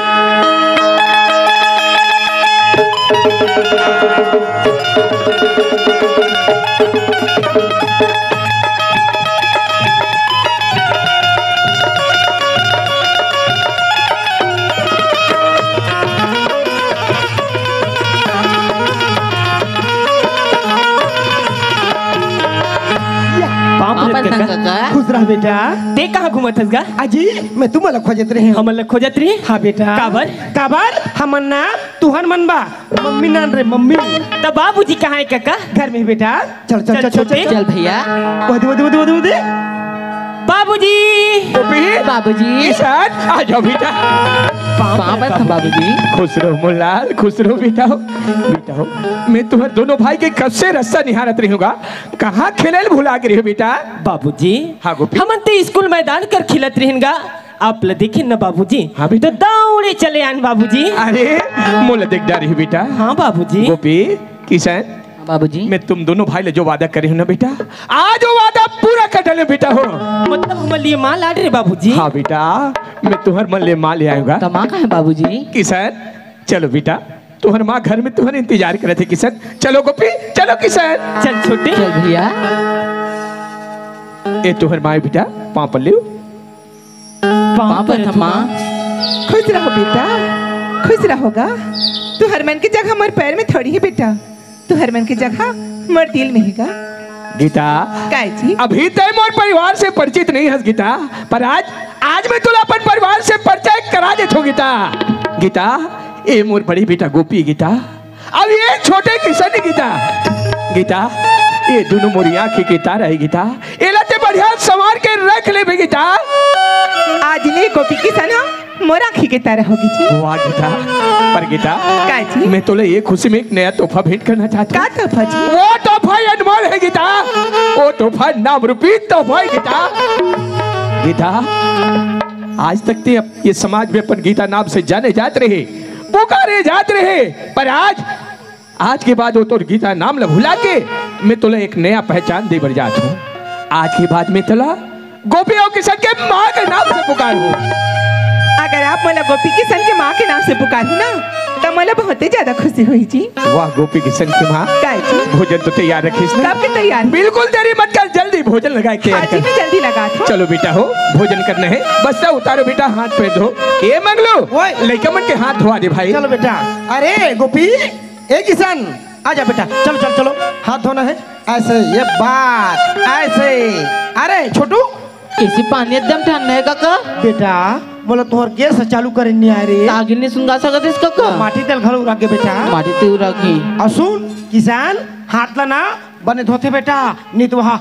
पाँव परत हँव कका। खुश रह बेटा। ते कहाँ घूमत हस गा? अजी, मैं तुमन ला खोजत रहेंव। हमन ला खोजत रहे? हाँ बेटा। काबर? काबर? हमन ना तुँहर मन बर मम्मी नान रहे, मम्मी। त बाबूजी कहाँ हे कका? घर में हे बेटा। चल, चल, चल, चल, चल, चल। चल भैया। वो दे, वो दे, वो दे, वो दे, वो दे। बाबूजी। गोपी। बाबूजी। किशन, आ जाओ बेटा। पाँव परत हँव बाबूजी। खुश रहो मोर लाल, खुश रहो बेटा हो। बेटा हो, मैं तुँहर दोनों भाई के कब से रस्ता निहारत रहेंव गा। कहाँ खेले ल भुला गे रहे हो बेटा? बाबूजी। हाँ गोपी। हमन ते स्कूल मैदान कर खेलत रहेन गा। आप ला देखेन ना बाबूजी। हाँ बेटा। त दौड़े चले आएन बाबूजी। अरे, मोला देख डारे हो बेटा। हाँ बाबूजी। गोपी, किशन, हाँ बाबूजी। मैं तुम दोनों भाई ले जो वादा करे हँव ना बेटा, आज वो वादा पूरा कर डालेंव बेटा हो। मतलब हमर लिए माँ लाने रहे बाबूजी? हाँ बेटा, मैं तुँहर मन ले माँ ले आएंव गा। त माँ कहाँ हे बाबूजी? किशन, चलो बेटा, तुँहर माँ घर में तुँहर इंतजार करत हे किशन। चलो गोपी, चलो किशन। चल छोटे। चल भैया। ए तुँहर माँ हे बेटा, पाँव पल्लू। पाँव परत हँव माँ। खुश रहो बेटा, खुश रहो गा। तुँहर मन के जगह मोर पैर में थोड़ी हे बेटा, तुँहर मन के जगह मोर दिल में हे गा। गीता। काय जी? अभी तैं मोर परिवार से परिचित नहीं हस गीता, पर आज, आज मैं तोला अपन परिवार से परिचय करा देत हँव गीता। गीता, ए मोर बड़े बेटा गोपी गीता, अउ ये छोटे किशन गीता। गीता, ये दूनों मोर आँखी के तारा हे गीता, एला तैं बढ़िया संवार के रख लेबे गीता। आज ले गोपी किशन ह मोर आँखी के तारा होगे जी। वाह गीता, पर गीता, काय जी? मैं तोला ये खुशी में एक नया तोहफा भेंट करना चाहत हँव। का तोहफा जी? वो तोहफा अनमोल हे गीता, वो तोहफा नाम रूपी तोहफा हे गीता। गीता, आज तक तैं ये समाज में अपन गीता नाम से जाने जात रहे, पुकारे जात रहे, पर आज, आज के बाद वो तोर गीता नाम ला भुला के मैं तोला एक नया पहचान दे बर जात हँव। आज के बाद मैं तोला गोपी अउ किशन के माँ के नाम से पुकारहूँ। अगर आप मोला गोपी किशन के माँ के नाम से पुकारहू ना, त मोला बहुते ज्यादा खुशी होही जी। वाह गोपी किशन के माँ। काय जी? भोजन तो तैयार रखिस ना? कब के तैयार? बिल्कुल देरी मत कर, जल्दी भोजन लगा के तैयार कर। हाँ जी, मैं जल्दी लगात हँव। चलो बेटा हो, भोजन करना हे, बस्ता उतारो बेटा, हाथ पैर धो। ए मंगलू, ओए। लइका मन के हाथ धोवा दे भाई। चलो बेटा। अरे गोपी, ए किशन, आ जा बेटा, चलो, चलो, चलो, हाथ धोना हे। ऐसे, ये बात, ऐसे। अरे छोटू, ऐसे पानी एकदम ठंडा हे कका। बेटा, मोला तोहर गैस चालू करे नइ आय रे। आगी नइ सुलगा सकत हस कका। माटी तेल घलो उरक गे बेटा। माटी तेल उरक गे। अउ सुन, किशन, हाथ ला ना बने धोथे बेटा, नइ तो वहाँ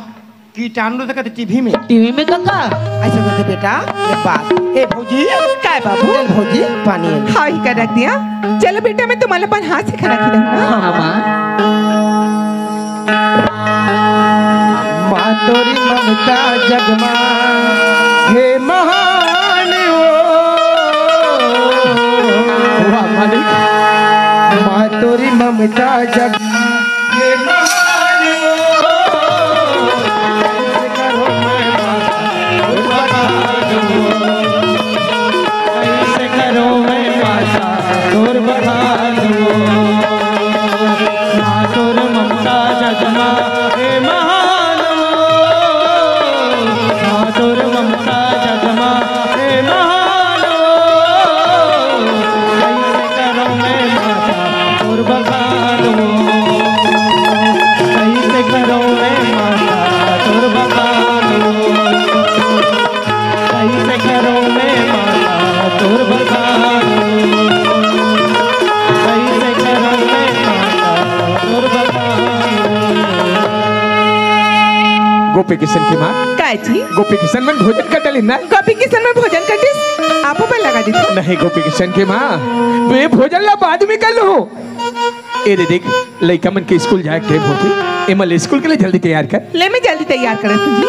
कीटाणु तो कहते टीवी में। टीवी में कका। ऐसे कहते बेटा, ये बात। ए भौजी। काय बाबू? चल भौजी, पानी है। हाँ, ही कर रख दिया। चलो बेटा, मैं तुम्हारे पास हाथ से खाना खिलाऊंगा। हाँ, माँ। माँ तोरी ममता जगमा, हे महान वो। वाह, मालिक। माँ तोरी ममता जग, हे महान वो। कैसे करो मैं माता तोर बखान वो। माँ तोर ममता जगमा, हे महान वो। माँ तोर ममता जगमा, हे महान वो। कैसे करो मैं माता तोर बखान वो। गोपी किशन के माँ। काय जी? गोपी किशन मन भोजन कर डलिन ना? गोपी किशन मन भोजन कर दिस, आपो बर लगा दिस। नहीं गोपी किशन के माँ, तो ये भोजन ला बाद में कर लूँ। ए दे देख, लइका मन के स्कूल जाए के टाइम होथे, एमन ला स्कूल के लिए जल्दी तैयार कर। ले मैं जल्दी तैयार करत हूँ जी।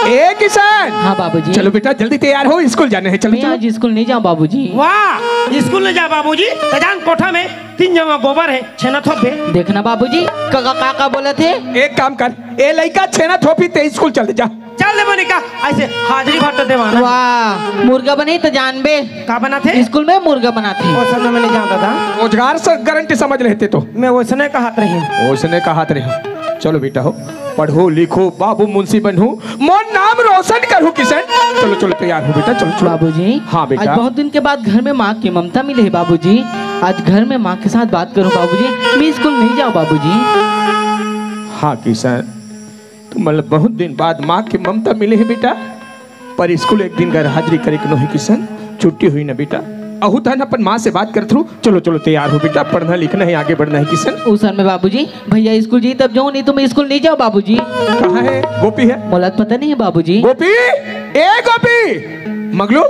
ए किशन। हाँ बाबूजी। चलो बेटा जल्दी तैयार हो, स्कूल जाने हे, चलो, मैं चलो। आज स्कूल नहीं जाऊँ बाबूजी। वाह, स्कूल नहीं जा बाबूजी, त जान कोठा में तीन जमा गोबर हे, छेना थोप बे। देखना बाबूजी, का, का, का, का बोलत हे? एक काम कर, ए लइका छेना थोपी ते स्कूल चल दे जा। चल दे बनी का, ऐसे हाजिरी भर तो देवाना। वाह, मुर्गा बने तो जानबे। का बनाथे? स्कूल में मुर्गा बनाथे। वो सब मैं नहीं जानता था। रोजगार से गारंटी समझ लेते तो। मैं वैसने कहत रही। वैसने कहत रही। चलो बेटा हो, पढ़ो लिखो, बाबू मुंशी बनहू, मोर नाम रोशन करहू किशन। चलो चलो तैयार हो बेटा, चलो चलो। बाबूजी, हाँ बेटा। आज बहुत दिन के बाद घर में माँ की ममता मिले है बाबूजी। आज घर में माँ के साथ बात करूँ बाबूजी। मैं स्कूल नहीं जाऊँ बाबूजी। हाँ किशन, तुमन ल बहुत दिन बाद माँ के ममता मिले हे बेटा, पर स्कूल एक दिन गैर हाजिरी करे के नोहे किशन, छुट्टी होही ना बेटा। अहू तहन अपन माँ से बात करत रहू। चलो चलो तैयार हो बेटा, पढ़ना लिखना हे, आगे बढ़ना हे किशन। उसन में बाबूजी, भैया स्कूल जी तब जाऊँ, नहीं तो मैं स्कूल नहीं जाऊँ बाबूजी। कहाँ हे गोपी हे? मोला तो पता नहीं है बाबूजी। गोपी, ए गोपी, मगलू,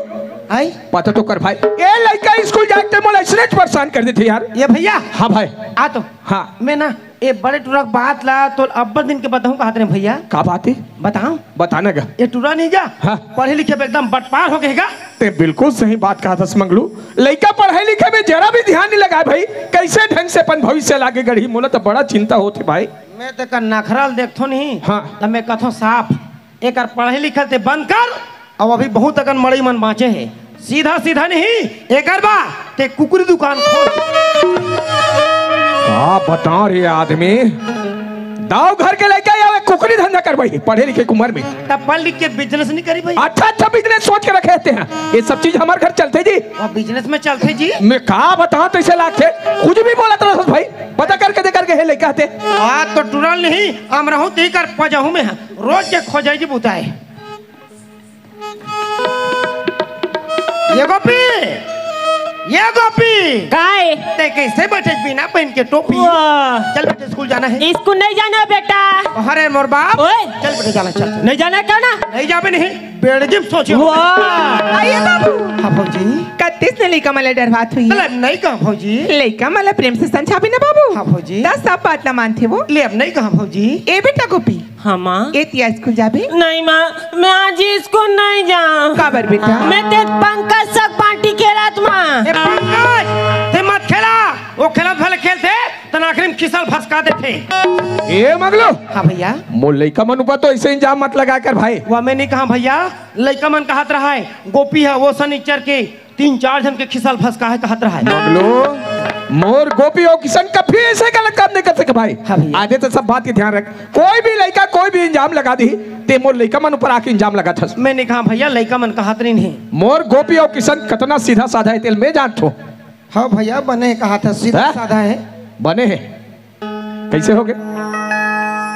आई। पता तो कर भाई, ए लइका स्कूल जाए के मोला इसने परेशान कर देथे यार। ये भैया। हाँ भाई। आ तो। हाँ। मैं ना ए बड़े टुरा के बात ला तो अब्बड़ दिन के बताऊं कहत रहे भैया। का बात हे? बताऊं? बताना गा। ए टुरा नहीं गा। हाँ। पढ़े लिखे में एकदम बटपार हो गए गा। ते बिल्कुल सही बात कहा था मंगलू। लइका पढ़े लिखे में जरा भी ध्यान नहीं लगाए भाई, कैसे ढंग से अपन भविष्य लागे गढ़ी, मोला तो बड़ा चिंता होथे भाई। मैं तो कर नखरल देखथो नहीं। हाँ। तो मैं कथो साफ, एकर पढ़े लिखल ते बंद कर। अब अभी बहुत अकन मड़ई मन बाँचे हे। सीधा सीधा नहीं, एकर बा ते कुकरी दुकान खोल। का बता रे आदमी, दाऊ घर के लइका या वे कुकरी धंधा करवाई पढ़े लिखे के उम्र में। तब पढ़ लिख के बिजनेस नहीं करी भाई। अच्छा अच्छा बिजनेस सोच के रखे रहते हैं, ये सब चीज हमारे घर चलते जी। और बिजनेस में चलते जी। मैं का बताऊं तो इसे लागथे, कुछ भी बोलत रहत भाई, पता करके दे करके हे लइका ते। आ तो टुरल नहीं, हम रहूं ती कर पजहू में है, रोज के खोजाई जी बुताए। ये गोपी, ये गोपी। काय? ते कैसे बैठे बिना पहन के टोपी? वाह। चल बेटे, स्कूल जाना है। स्कूल नहीं जाना बेटा। अरे मोर बाप। ओए। चल बेटे, जाना, चल, चल। नहीं जाना क्या ना? नहीं जाबे नहीं। बेड़जिम सोचियो। वाह। आइए बाबू। हाँ भौजी। कत्तीस ने लइका मला डरवात हुई। तले नहीं कहा भौजी। लइका मला प्रेम से समझाबे ना बाबू। हाँ भौजी। दस सब बात ला मानथे वो। ले अब नहीं कहा भौजी। ए बेटा गोपी। हाँ, माँ। ए, तिया स्कूल जाबे? नहीं, माँ, मैं आज स्कूल नहीं जाऊँ। काबर बेटा? मैं ते पंकज सक बांटी खेलत, माँ। ए, पंकज, ते मत खेला। वो खेलत भले खेलथे, तन आखिरी में खिसल भसका देथे। ए, मगलू। हाँ, भैया। मोर लइका मन ऊपर तो ऐसे इल्जाम मत लगाया कर, भाई। वो मैं नहीं कहा, भैया। लइका मन कहत रहा है, गोपी है, वो सनिचर के तीन चार झन के खिसल भसका है कहत रहा है। मगलू, मोर गोपी अउ किशन कभी ऐसे गलत काम नहीं कर सके भाई। हाँ भैया। आगे तो सब बात के ध्यान रख। कोई भी लइका कोई भी इल्जाम लगा दी, ते मोर लइका मन ऊपर आके इल्जाम लगा थस। मैं नहीं कहा भैया, लइका मन कहत नहीं, नहीं। मोर गोपी अउ किशन कतना सीधा साधा है, तेला मैं जानथों। हाँ भैया, बने कहा था, सीधा हाँ? साधा है। बने है। कैसे हो गए?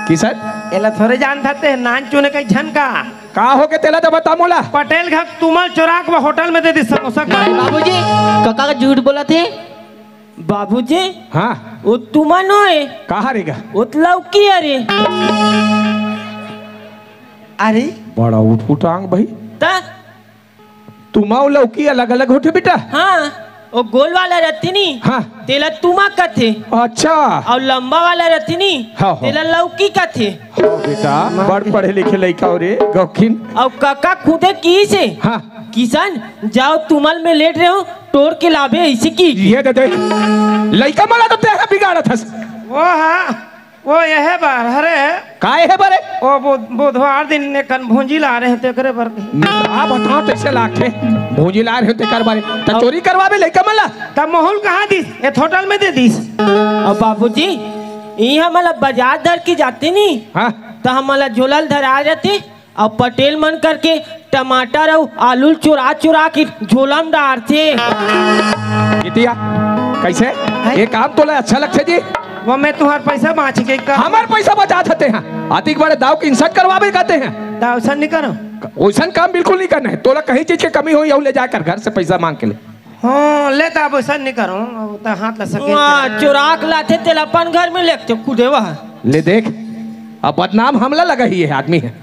किशन? एला थोरे जानत हते, नान चुने कई झन का। का हो गए तेला तो बता मोला। पटेल घर तुमल चोरा के होटल में दे दी समोसा का। नहीं बाबूजी, कका का झूठ बोलत हे। बाबूजी, हाँ। वो तुमन होए। कहाँ रे गा? वो तो लौकी अरे। अरे। बड़ा उठउटांग भाई। त तुमा अउ लौकी अलग-अलग होथे बेटा? हाँ, वो गोल वाला रथे नी, हाँ। तेला तुमा कथे। अच्छा। अउ लंबा वाला रथे नी, हाँ, हाँ। तेला लौकी कथे। हाँ बेटा, बड़ पढ़े लिखे लइका हो रे, गौखिन। अउ कका खुदे किहिसे, हाँ। किशन, जाओ तुमल में लेट रहे हो, टोर के लाबे ऐसे की। ये दे देख, लइका मन ला तो तेहा बिगाड़त हस। वो हाँ। वो एहे बर, अरे। का एहे बर? ओ बु-, बुधवार दिन एकन भूंजी ला रहे हैं, तेकरे बर। आ बताओ, कैसे लागथे? भूंजी ला रहे हैं, तेकर बारे। त अब चोरी करवाबे लइका मन ला? तब मोहुल कहाँ दिस? ए होटल में दे दिस। अब बाबूजी, ई हमला बाजार धर के जाते नी। हाँ। त हमला झोला ल धरा जाते। अब पटेल मन करके टमाटर अउ आलू ल चुरा चुरा के झोला म डारथे। कितिया, कैसे? हैं? ये काम तोला अच्छा लगथे जी? वो मैं तुहार पैसा बाँच के का? हमर पैसा बचात हते हैं। अतिक बड़े दाऊ के इंसल्ट करवाबे कहते हैं। दाऊ सन नहीं करो। ओइसन काम बिल्कुल नहीं करना है। तोला कहीं चीज के कमी होई, अउ ले जाकर घर से पैसा मांग के ले। हाँ, ले दाऊ, ओइसन नहीं करो। अब तो हाथ ला सके वाह, चुरा के लाथे, तेला अपन घर में लेके खुदे वह। ले देख, अब बदनाम हमला लगा ही है, आदमी है।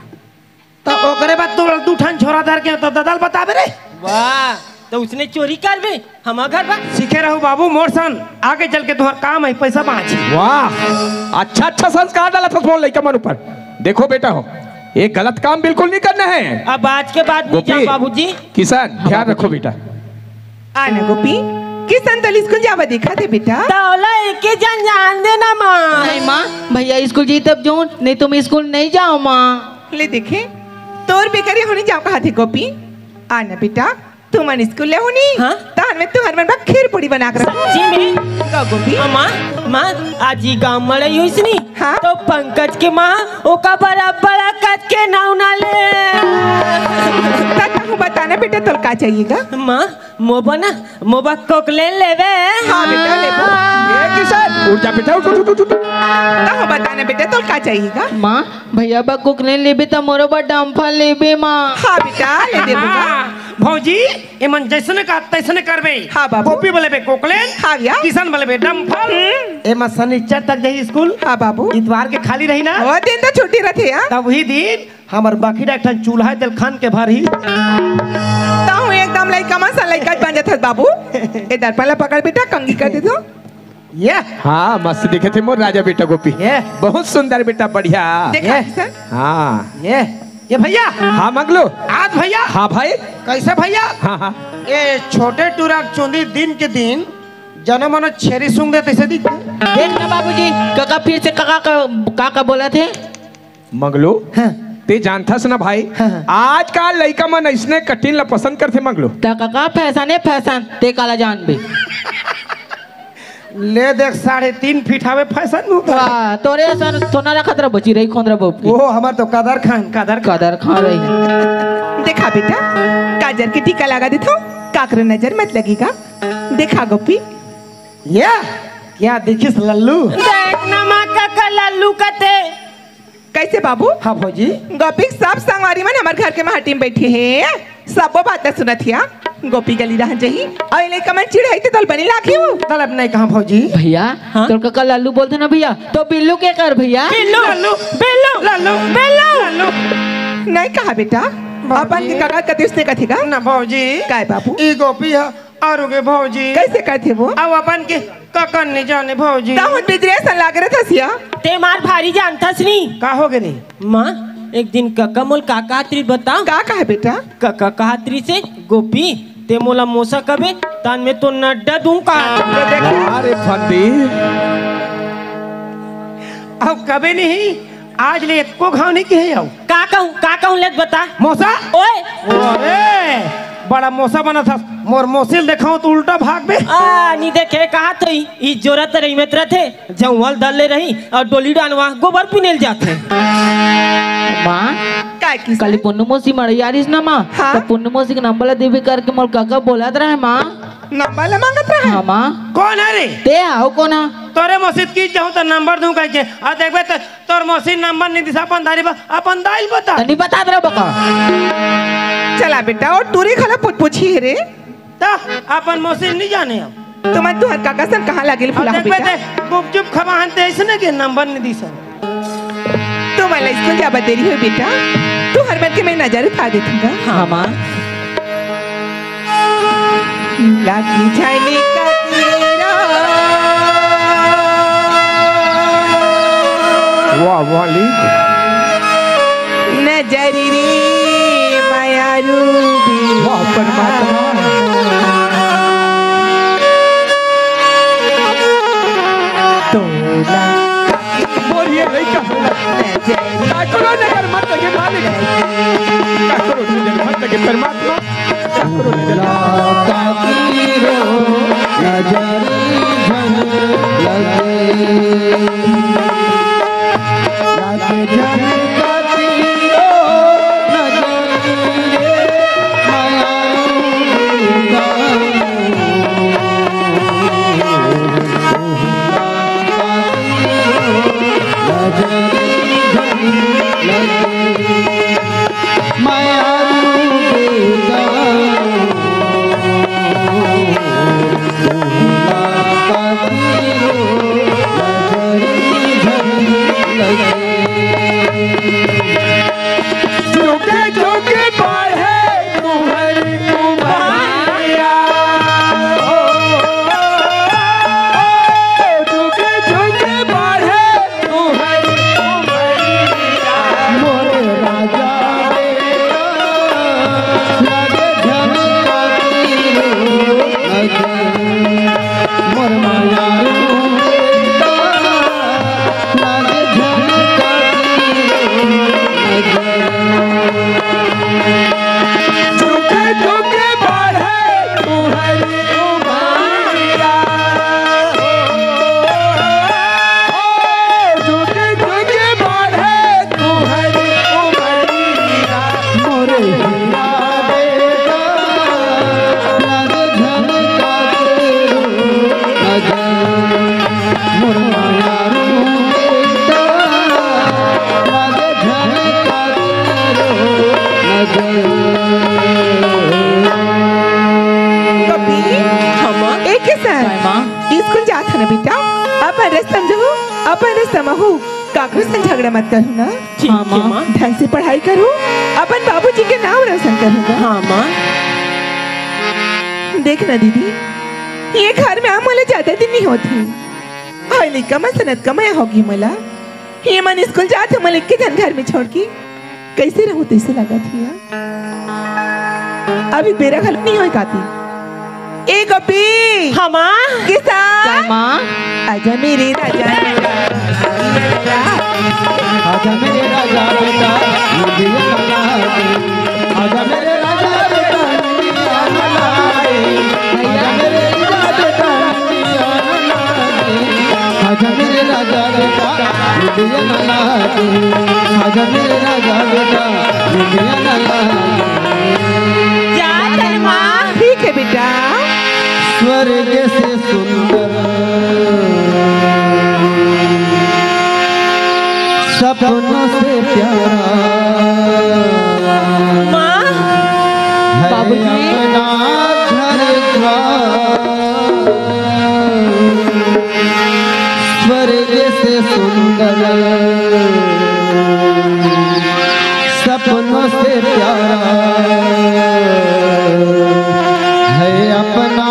त ओकरे बाद तोर दू ठन छोरा धर के त ददा ल बताबे रे। वाह, त उसने चोरी करबे हमर घर बा। सीखे रहू बाबू, मोर सन आगे चल के तुंहर काम आही, पैसा बांचही। वाह, अच्छा अच्छा संस्कार डालत हस मोर लइका मन ऊपर। देखो बेटा हो, ये गलत काम बिल्कुल नहीं करना है। अब आज के बाद नहीं गोपी, जाओ बाबूजी। किशन, ध्यान रखो बेटा। आना गोपी, किशन तोला स्कूल जावा दिखा दे बेटा। तोला एके झन जान देना माँ। नहीं माँ, भैया स्कूल जाही तब जाहूं, नहीं तो मैं स्कूल नहीं जाहूं माँ। ले देखे, तोर बेकरी होनी जाओ कहा थे गोपी। आना बेटा, तुमन स्कूल ले होनी। हाँ? तहन मैं तुंहर मन बर खीर पूड़ी बना के रखूं। सच्ची में? का गोपी? माँ, माँ, आज ही गांव मड़ई होइस नी। हाँ? तो पंकज के माँ ओका बड़ा बड़ा कद के नौना ले। त तहूं बताना बेटा, तोला का चाहिए गा? माँ, मोबा ना, मोबा कोकलेन लेबे। हाँ बेटा, लेबो। ए किशन, उठ जा बेटा, उठ, उठ, उठ, उठ। तहूं बताना बेटा, तोला का चाहिए गा? माँ, भैया बा कोकलेन लेबे त मोरो बर डम्फर लेबे माँ। हाँ बेटा, ले देबो गा। हाँ, भौजी, एमन जैसने कहा तैसने करबे। हाँ बाबू। गोपी बर लेबे कोकलेन, हाँ भैया। किशन बर लेबे डम्फर। हम्म। एमन सनिचर तक जाही स्कूल। हाँ बाबू। इतवार के खाली रही ना। ओ दिन तो छुट्टी रथे, हाँ। तब वही दिन हमर बाकी एक ठन चूल्हा तेल खान के भरही। तहूं एकदम लइका मन सन लइका बन जाथस बाबू। ए दर्पण ला पकड़ बेटा, कंघी कर दे तो। ये। हाँ, मस्त दिखे थे मोर राजा बेटा गोपी। ये। बहुत सुंदर बेटा, बढ़िया। देखा ये। किशन? हाँ। ये, ये भैया। हाँ मंगलू। आज भैया। हाँ भाई। कैसे भैया? हाँ, हाँ। ये छोटे टूरा चुंदी दिन के दिन जनो मनो छेरी सूंघ दे तैसे दिखथे। देख ना बाबूजी, कका फिर से कका का, का, का बोलथे? मंगलू, हाँ। ते जानथस ना भाई, हाँ, हाँ। आजकल लइका मन अइसने कटिन ला पसंद करथे मंगलू। त कका फैशन हे फैशन, ते काला जानबे। ले देख, साढ़े तीन फीट हवे फैशन में ऊपर। वाह, तोरे असन सोना रखत रह बची रही खोंदरा बाप की। ओहो, हमर तो कदर खान, कदर खान। कदर खान रही। देखा बेटा, काजर के टीका लगा देथों, काकरो नजर मत लगी गा। देखा गोपी। ये क्या देखिस लल्लू? देख ना माँ, कका लल्लू कथे। कैसे बाबू? हाँ भौजी। गोपी के सब संगवारी मन हमर घर के महटी में बैठे हे, सबो बात ला सुनत हिया। गोपी गली रहन जाही, अउ ए लइका मन चिढ़ाही ते तोला बने लागही वो। तलब नहीं कहा भौजी। भैया, हाँ? तोर कका लल्लू बोलथे ना भैया, तो बिल्लू के कर भैया। बिल्लू, लल्लू, बिल्लू, लल्लू, बिल्लू। लल्लू। नहीं कहा बेटा, भौजी। अपन के कका कतिस ने कथे का? ना भौजी। काय बाबू? ई गोपी ह, अउ गे भौजी। कैसे करथे वो? अब अपन के ककन नहीं जाने भौजी। तहूं बिजरे सन लागे रथस या। ते मार भारी जानथस नी। का हो गे रे? माँ, एक दिन कका मोला का कहत रिहिस बता? का कहे बेटा? कका कहत रिहिसे, गोपी, ते मोला मोसा कबे, तहन मैं तो नड्डा दूं का। अरे फंदी। अब कबे नहीं, आज ले एको घाव नहीं किहे अउ। का कहूं, का कहूं, ले बता। मोसा? ओए! अरे, बड़ा मोसा बनत हस। मोर मोसी ल देखाहूं त उल्टा भागबे। आ, नी देखे, कहा तो ई, ई जोरत रही में रथे। जंगल दल ले रही अउ डोली डानवा गोबर पुने ल जाथे। माँ, काय किसन? काली पुन्नू मौसी मड़ई आरिस ना माँ, हाँ? त पुन्नू मौसी के नंबर ला देबे करके मोर कका बोलत रहे माँ। नंबर ला मांगत रहे? हाँ माँ। कोन हे रे? ते हा, अउ कोन हा? तोरे मौसी की जाहूं त नंबर दूं कहिके। अउ देखबे त तोर मौसी नंबर नहीं दिस, अपन दाई ल बता, अपन दाई ल बता। त नहीं बतात रहे बका। चला बेटा, अउ टूरी घला पुछपुछी हे रे। त अपन मौसी नहीं जाने अब। तुमन तुंहर कका सन कहाँ लागिल अब फुलाहू देखबे बेटा? ते, गुपचुप खवाहन ते अइसने के नंबर नहीं दिस। तुमन ला स्कूल जाबा देरी होही बेटा, तुंहर मन के मैं नजर उतार देथों गा। हाँ माँ। लागी झनी कतिरो। वाह, वाह, ली। नजर रे मयारू बी। वाह, परमात्मा। तोला। बोलिए, लइका। नजर। काकरो नजर मत लगे, मालिक। काकरो नजर मत लगे, परमात्मा। काय माँ? स्कूल जात हन बेटा, अपन रस्ता म जाहू, अपन रस्ता म आहू, काकरो संग झगड़ा मत करहू ना। ठीक हे माँ। ढंग से पढ़ाई करहू, अपन बाबूजी के नाम रोशन करहू ना। हाँ माँ। देख ना दीदी, ये घर में आ मोला ज्यादा दिन नहीं होत हे। हाय लइका, मैं सनत कमाया होगी मोला। ये मन स्कूल जात हे, मोला एक के झन घर में छोड़ के। कइसे रहूं तइसे लगत हे। अभी बेरा घलो नहीं होय काती। ए गोपी। हाँ माँ। किसा। काय माँ? आजा मेरे राजा बेटा। आजा मेरे राजा बेटा। आजा मेरे राजा बेटा। आजा मेरे राजा बेटा। आजा मेरे राजा बेटा, बिटिया ना लागे। आजा मेरे राजा बेटा, बिटिया ना लागे। जा तन माँ। ठीक है बेटा। स्वर्ग से सुंदर, सपनों से प्यारा। माँ। है बाबूजी। अपना घर द्वार। स्वर्ग से सुंदर, सपनों से प्यारा है अपना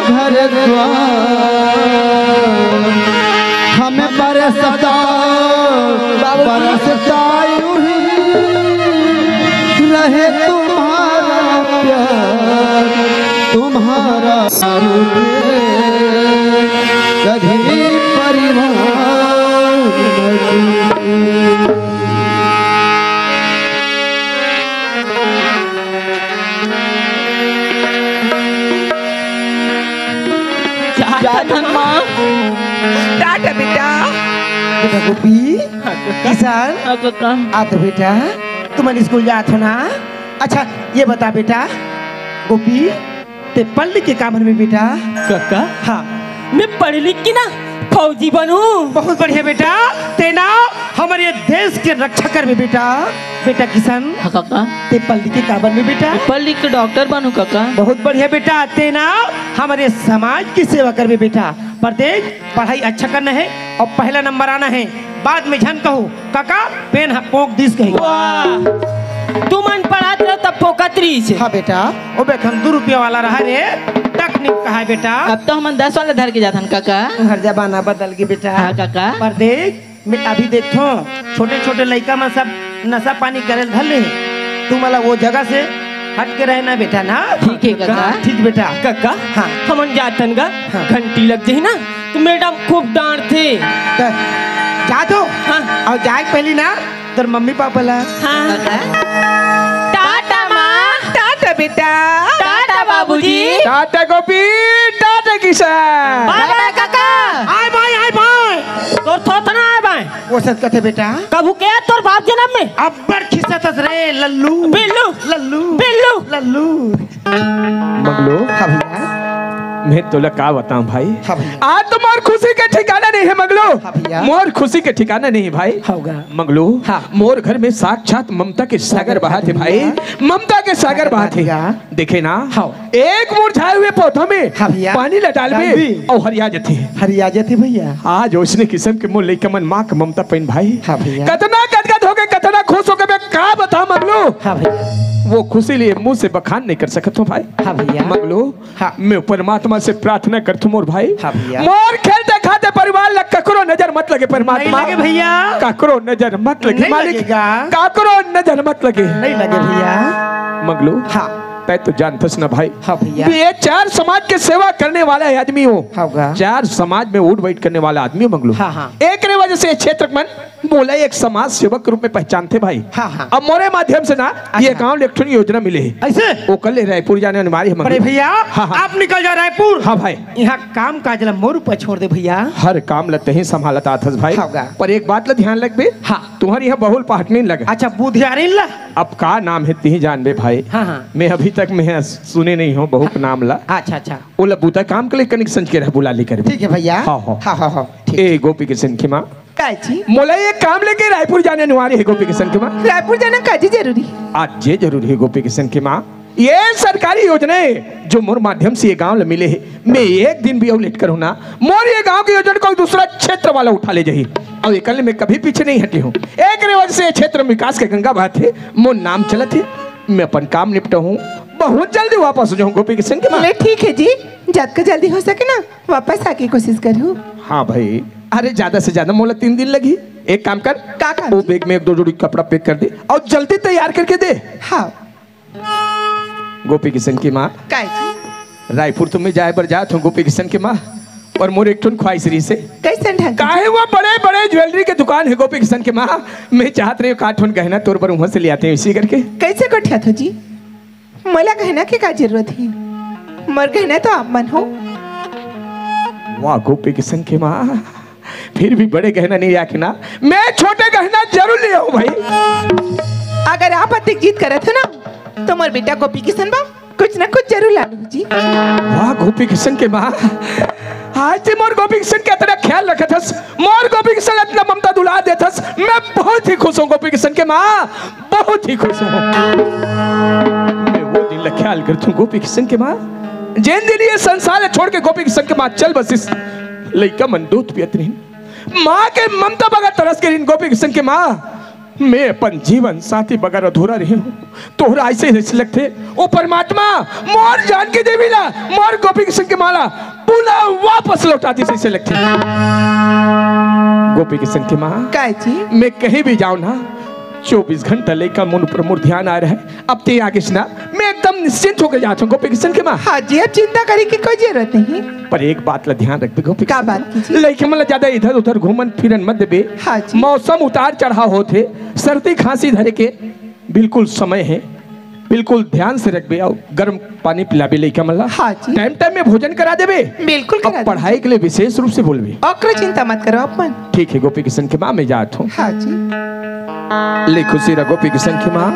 घर द्वार। हमें बरसता, बरसता यूं ही रहे तुम्हारा प्यार, तुम्हारा कभी परिवार न टूटे। जात हन माँ। टाटा बेटा। बेटा गोपी, हाँ, काका। किशन, हाँ, काका। आ तो बेटा, तुमन स्कूल जात हो ना? अच्छा, ये बता बेटा, गोपी, ते पढ़ लिख के का बनबे बेटा? काका, हाँ। मैं पढ़ लिख के ना फौजी बनूं। बहुत बढ़िया बेटा, ते ना हमर ये देश के रक्षा करबे बेटा। बेटा किशन, हाँ काका। ते पढ़ लिख के का बनबे बेटा? पढ़ लिख के डॉक्टर बनूं काका। बहुत बढ़िया बेटा, ते ना हमर ये समाज की सेवा करबे बेटा। पर देख, पढ़ाई अच्छा करना है और पहला नंबर आना है, बाद में झन कहू काका पेन ह पोंक दिस कही। वाह, तुमन पढ़त रहो तब पोंकत रहिस। हाँ बेटा, ओ बेखन दू रुपया वाला रहा रे, टक निक कहा बेटा। अब तो हमन दस वाला धर के जाथन काका। हर जमाना बदल गे बेटा। हाँ काका। पर देख, मैं अभी देखथों, छोटे-छोटे लइका मन सब नशा पानी करे ल धर ले हे। तू मला वो जगह से हट के रहना बेटा ना। ठीक है काका। ठीक बेटा। काका, हाँ। हमन जाथन गा, हाँ। घंटी लग जाही ना, तो मैडम खूब डांटथे। त जा तो। हाँ। अउ जाए के पहली ना, तोर मम्मी पापा ला। हाँ। टाटा माँ। टाटा बेटा। टाटा बाबूजी। टाटा गोपी, टाटा किशन। बाय बाय काका। आय बाय, आय बाय। तोर थोथना आय बाय। वो सच कथे बेटा। कभू के तोर बाप जनम में? अब्बड़ खिसकत हस रे लल्लू। बिल्लू। लल्लू। बिल्लू। लल्लू। मंगलू। हाँ भैया। मैं तोला का बताऊं भाई? हाँ भैया। आज तो मोर खुशी के ठिकाना नहीं है मंगलू। हाँ भैया। मोर खुशी के ठिकाना नहीं भाई। होगा। मंगलू। हाँ। मोर घर में साक्षात ममता के सागर बहात हे भाई। भैया। ममता के सागर बहात हे। भैया। देखे ना। हाँ। एक मुरझाए हुए पौधा में हाँ भैया। पानी ला डालबे डालबे। अउ हरिया जथे। हरिया जथे भैया। आज ओसने किसम के मोर लइका मन माँ के ममता पाइन भाई। हाँ भैया। कतना गदगद होगे, कतना खुश होगे, मैं का बताऊं मंगलू। हाँ भैया। वो खुशी लिए मुंह से बखान नहीं कर सकत हूँ भाई। हाँ भैया। मंगलू, हाँ। मैं परमात्मा से प्रार्थना करथूं मोर भाई। हाँ भैया। मोर खेलते खाते परिवार ला ककरो नजर मत लगे परमात्मा। नहीं लगे भैया। ककरो नजर मत लगे नहीं मालिक। लगेगा। ककरो नजर मत लगे। नहीं लगे भैया। मंगलू। हाँ। तै तो जानथस ना भाई। हाँ भैया। ये चार समाज के सेवा करने वाला आदमी हो। हाँ गा। चार समाज में उठ बैठ करने वाला आदमी हो मंगलू। हाँ, हाँ। एकरे वजह से ये क्षेत्र मन मोला एक समाज सेवक के रूप में पहचानथे भाई। हाँ, हाँ। अब मोरे माध्यम से ना अच्छा। ये गांव ले एक ठन योजना मिले हे। ऐसे? ओकर ले रायपुर जाने अनिवार्य हे मंगलू। अरे भैया, हाँ, हाँ। आप निकल जाओ रायपुर। हाँ भाई। यहाँ काम काज ला मोर ऊपर छोड़ दे भैया। हर काम ला तहीं संभालत आथस भाई। हाँ गा। पर एक बात ला ध्यान रखबे। हाँ। तुहर यहाँ बहुल पहाटनिन लगे। अच्छा, बुधियारिन ला? अब का नाम हे तिही जानबे भाई। हाँ, हाँ। मैं अभी तक मैं सुने नहीं हूँ बहु के नाम ला। अच्छा, अच्छा। ओला बुता काम के लिए कनिक संझ के रह बुला ले करबे। ठीक है भैया। हाँ, हाँ। हाँ, हाँ, हाँ। ठीक। ए गोपी किशन के माँ। काची? मोला ये काम लेके रायपुर जाने अनिवार्य हे गोपी किशन के माँ। रायपुर जाना काची जरूरी? आज जे जरूरी हे गोपी किशन के माँ। ये सरकारी योजना हे, जो मोर माध्यम से ये गांव ल मिले हे, मैं एक दिन भी अउ लेट करूँ ना, मोर ये गांव के योजना कोई दूसरा क्षेत्र वाला उठा ले जाही। अउ एकल मैं कभी पीछे नहीं हटे हूँ। एक वजह से ये क्षेत्र में विकास के गंगा बहत हे, मोर नाम चलत हे। मैं अपन काम निपटा हूँ, बहुत जल्दी वापस हो जाऊँ गोपी किशन के माँ। ले ठीक है जी, जतका जल्दी हो सके ना वापस आके कोशिश करू। हाँ भाई, अरे ज्यादा से ज्यादा मोला तीन दिन लगी। एक काम कर, का काम वो जी? बैग में एक दो जोड़ी कपड़ा पैक कर दे अउ जल्दी तैयार करके दे। हाँ। गोपी किशन की माँ, काय जी? रायपुर तो मैं जाए बर जात हूँ गोपी किशन की माँ, पर मोर एक ठन ख्वाहिश रहिस हे। कैसन ढंग? काहे वो बड़े बड़े ज्वेलरी के दुकान हे गोपी किशन की माँ, मैं चाहत रहे हूँ का ठन गहना तोर बर वहाँ से ले आते हैं इसी करके। कैसे गोठियात हो जी? मोला गहना के का जरूरत हे? मोर गहना तो आप मन हो। वाह गोपी किशन की माँ, फिर भी बड़े गहना नहीं आके ना, मैं छोटे गहना जरूर ले आऊँ भाई। अगर आप अतिक जिद करत हो ना, तो मोर बेटा गोपी किशन बा कुछ ना कुछ जरूर लानू जी। वाह गोपी किशन के माँ, आज ते मोर गोपी किशन के अतना ख्याल रखत हस, मोर गोपी किशन अतना ममता दुलार देत हस, मैं बहुत ही खुश हूँ गोपी किशन के माँ, बहुत ही खुश हूँ। मैं वो दिन ला ख्याल करत हूँ गोपी किशन के माँ, जेन दिन ये संसार ला छोड़ के गोपी किशन के माँ चल बसिस, लइका मन दूध पियत रहिन, माँ के ममता बगैर तरस गे रहिन गोपी किशन के माँ। मैं अपन जीवन साथी बगैर अधूरा रहे हूँ। तोहरा ऐसे, ऐसे लगथे, ओ परमात्मा, मोर जानकी देवी ला, मोर गोपी किशन के माँ ला, पुनः वापस लौटा दिस ऐसे लगथे। गोपी किशन के माँ, काय जी? मैं कहीं भी जाऊँ ना, चौबीस घंटा लइका मन ऊपर मोर ध्यान आ रहा है। अब ते आ गिस ना, मैं एकदम निश्चिंत होके जात हूँ गोपी किशन के माँ। हाँ जी, अब चिंता करे के कोई जरूरत नहीं। पर एक बात ला ध्यान रखबे गोपी का किशन। बात की जी? लइका मन ला ज्यादा इधर उधर घूमन फिरन मत देबे। हाँ जी। मौसम उतार चढ़ाव होत हे, सर्दी खांसी धरे के बिल्कुल समय हे, बिल्कुल ध्यान से रखबे अउ गर्म पानी पिलाबे लइका मन ला। हाँ जी। टाइम टाइम में भोजन करा देबे। बिल्कुल अब करा देबे। पढ़ाई के लिए विशेष रूप से बोलबे। ओकरो चिंता मत करो अपन। ठीक है गोपी किशन के माँ, मैं जात हूँ। हाँ जी। ले खुशी रह गोपी किशन के माँ।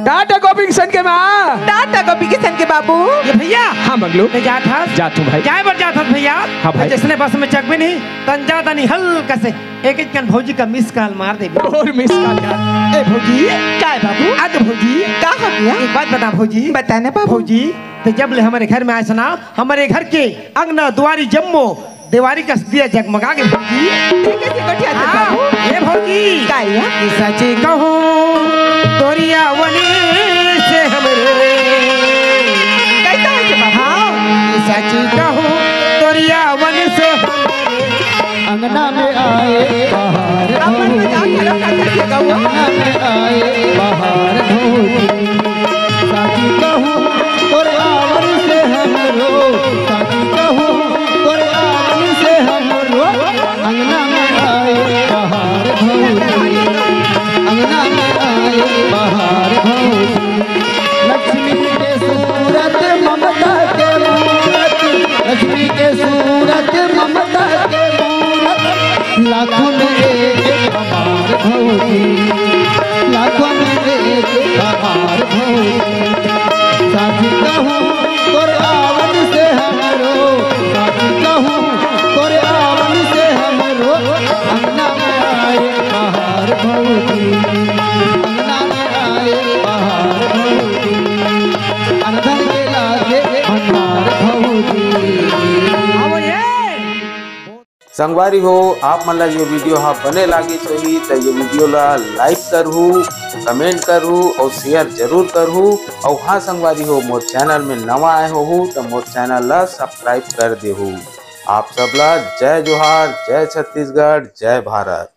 टाटा गोपी किशन के माँ। टाटा गोपी किशन के बाबू। ये भैया। हाँ मंगलू। मैं जात हस। जात हूँ भाई। जाए बर जात हस भैया। हाँ भाई। जैसने बस में चघबे नहीं, तन जा तनी हल्का से एक एक कन भौजी का मिस कॉल मार देबे। और मिस कॉल यार। ए भौजी। काय बाबू? अद भौजी। का हो गया? एक बात बता भौजी। बता ना बाबू। भौजी, ते जब ले हमरे घर में आए हस ना, हमरे घर के अंगना दुआरी जम्मो देवारी कस दिया जगमगा गे भौजी। ठीक है, ठीक है, ठीक है, हाँ, बाबू। ए भौजी। काय है? कि सच कहूँ तोरिया वनी से हमरे। कैसा है जी बाबू? हाँ, कि सच कहूँ तोरिया वनी से हमरे। अंगना में आए बाहर अपन भौजी। मजाक करो, कैसे जी बाबू? अंगना में आए बाहर भौजी। साची कहूँ तोर आवन से हमरो, साची कहूँ तोर आवन से हमरो, अंगना में आए बाहर भौजी, अंगना में आए बाहर भौजी। लक्ष्मी के सूरत ममता के मूरत, लक्ष्मी के सूरत ममता के मूरत, लाखों में एक हमार भौजी, लाखों में एक हमार भौजी। साच कहूँ तोर आवन से हमरो, साच कहूँ तोर आवन से हमरो, अंगना में आए बाहर भौजी, अंगना में आए बाहर भौजी, अनधन के लागे भंडार भौजी। संगवारी हो, आप मन ला ये वीडियो हा बने लागिस होही त ये वीडियो ला like करहू, comment करहू अउ share जरूर करहू। अउ हाँ संगवारी हो, मोर channel में नवा आए होहू त मोर channel ला subscribe कर देहू। आप सब ला जय जोहार, जय छत्तीसगढ़, जय भारत।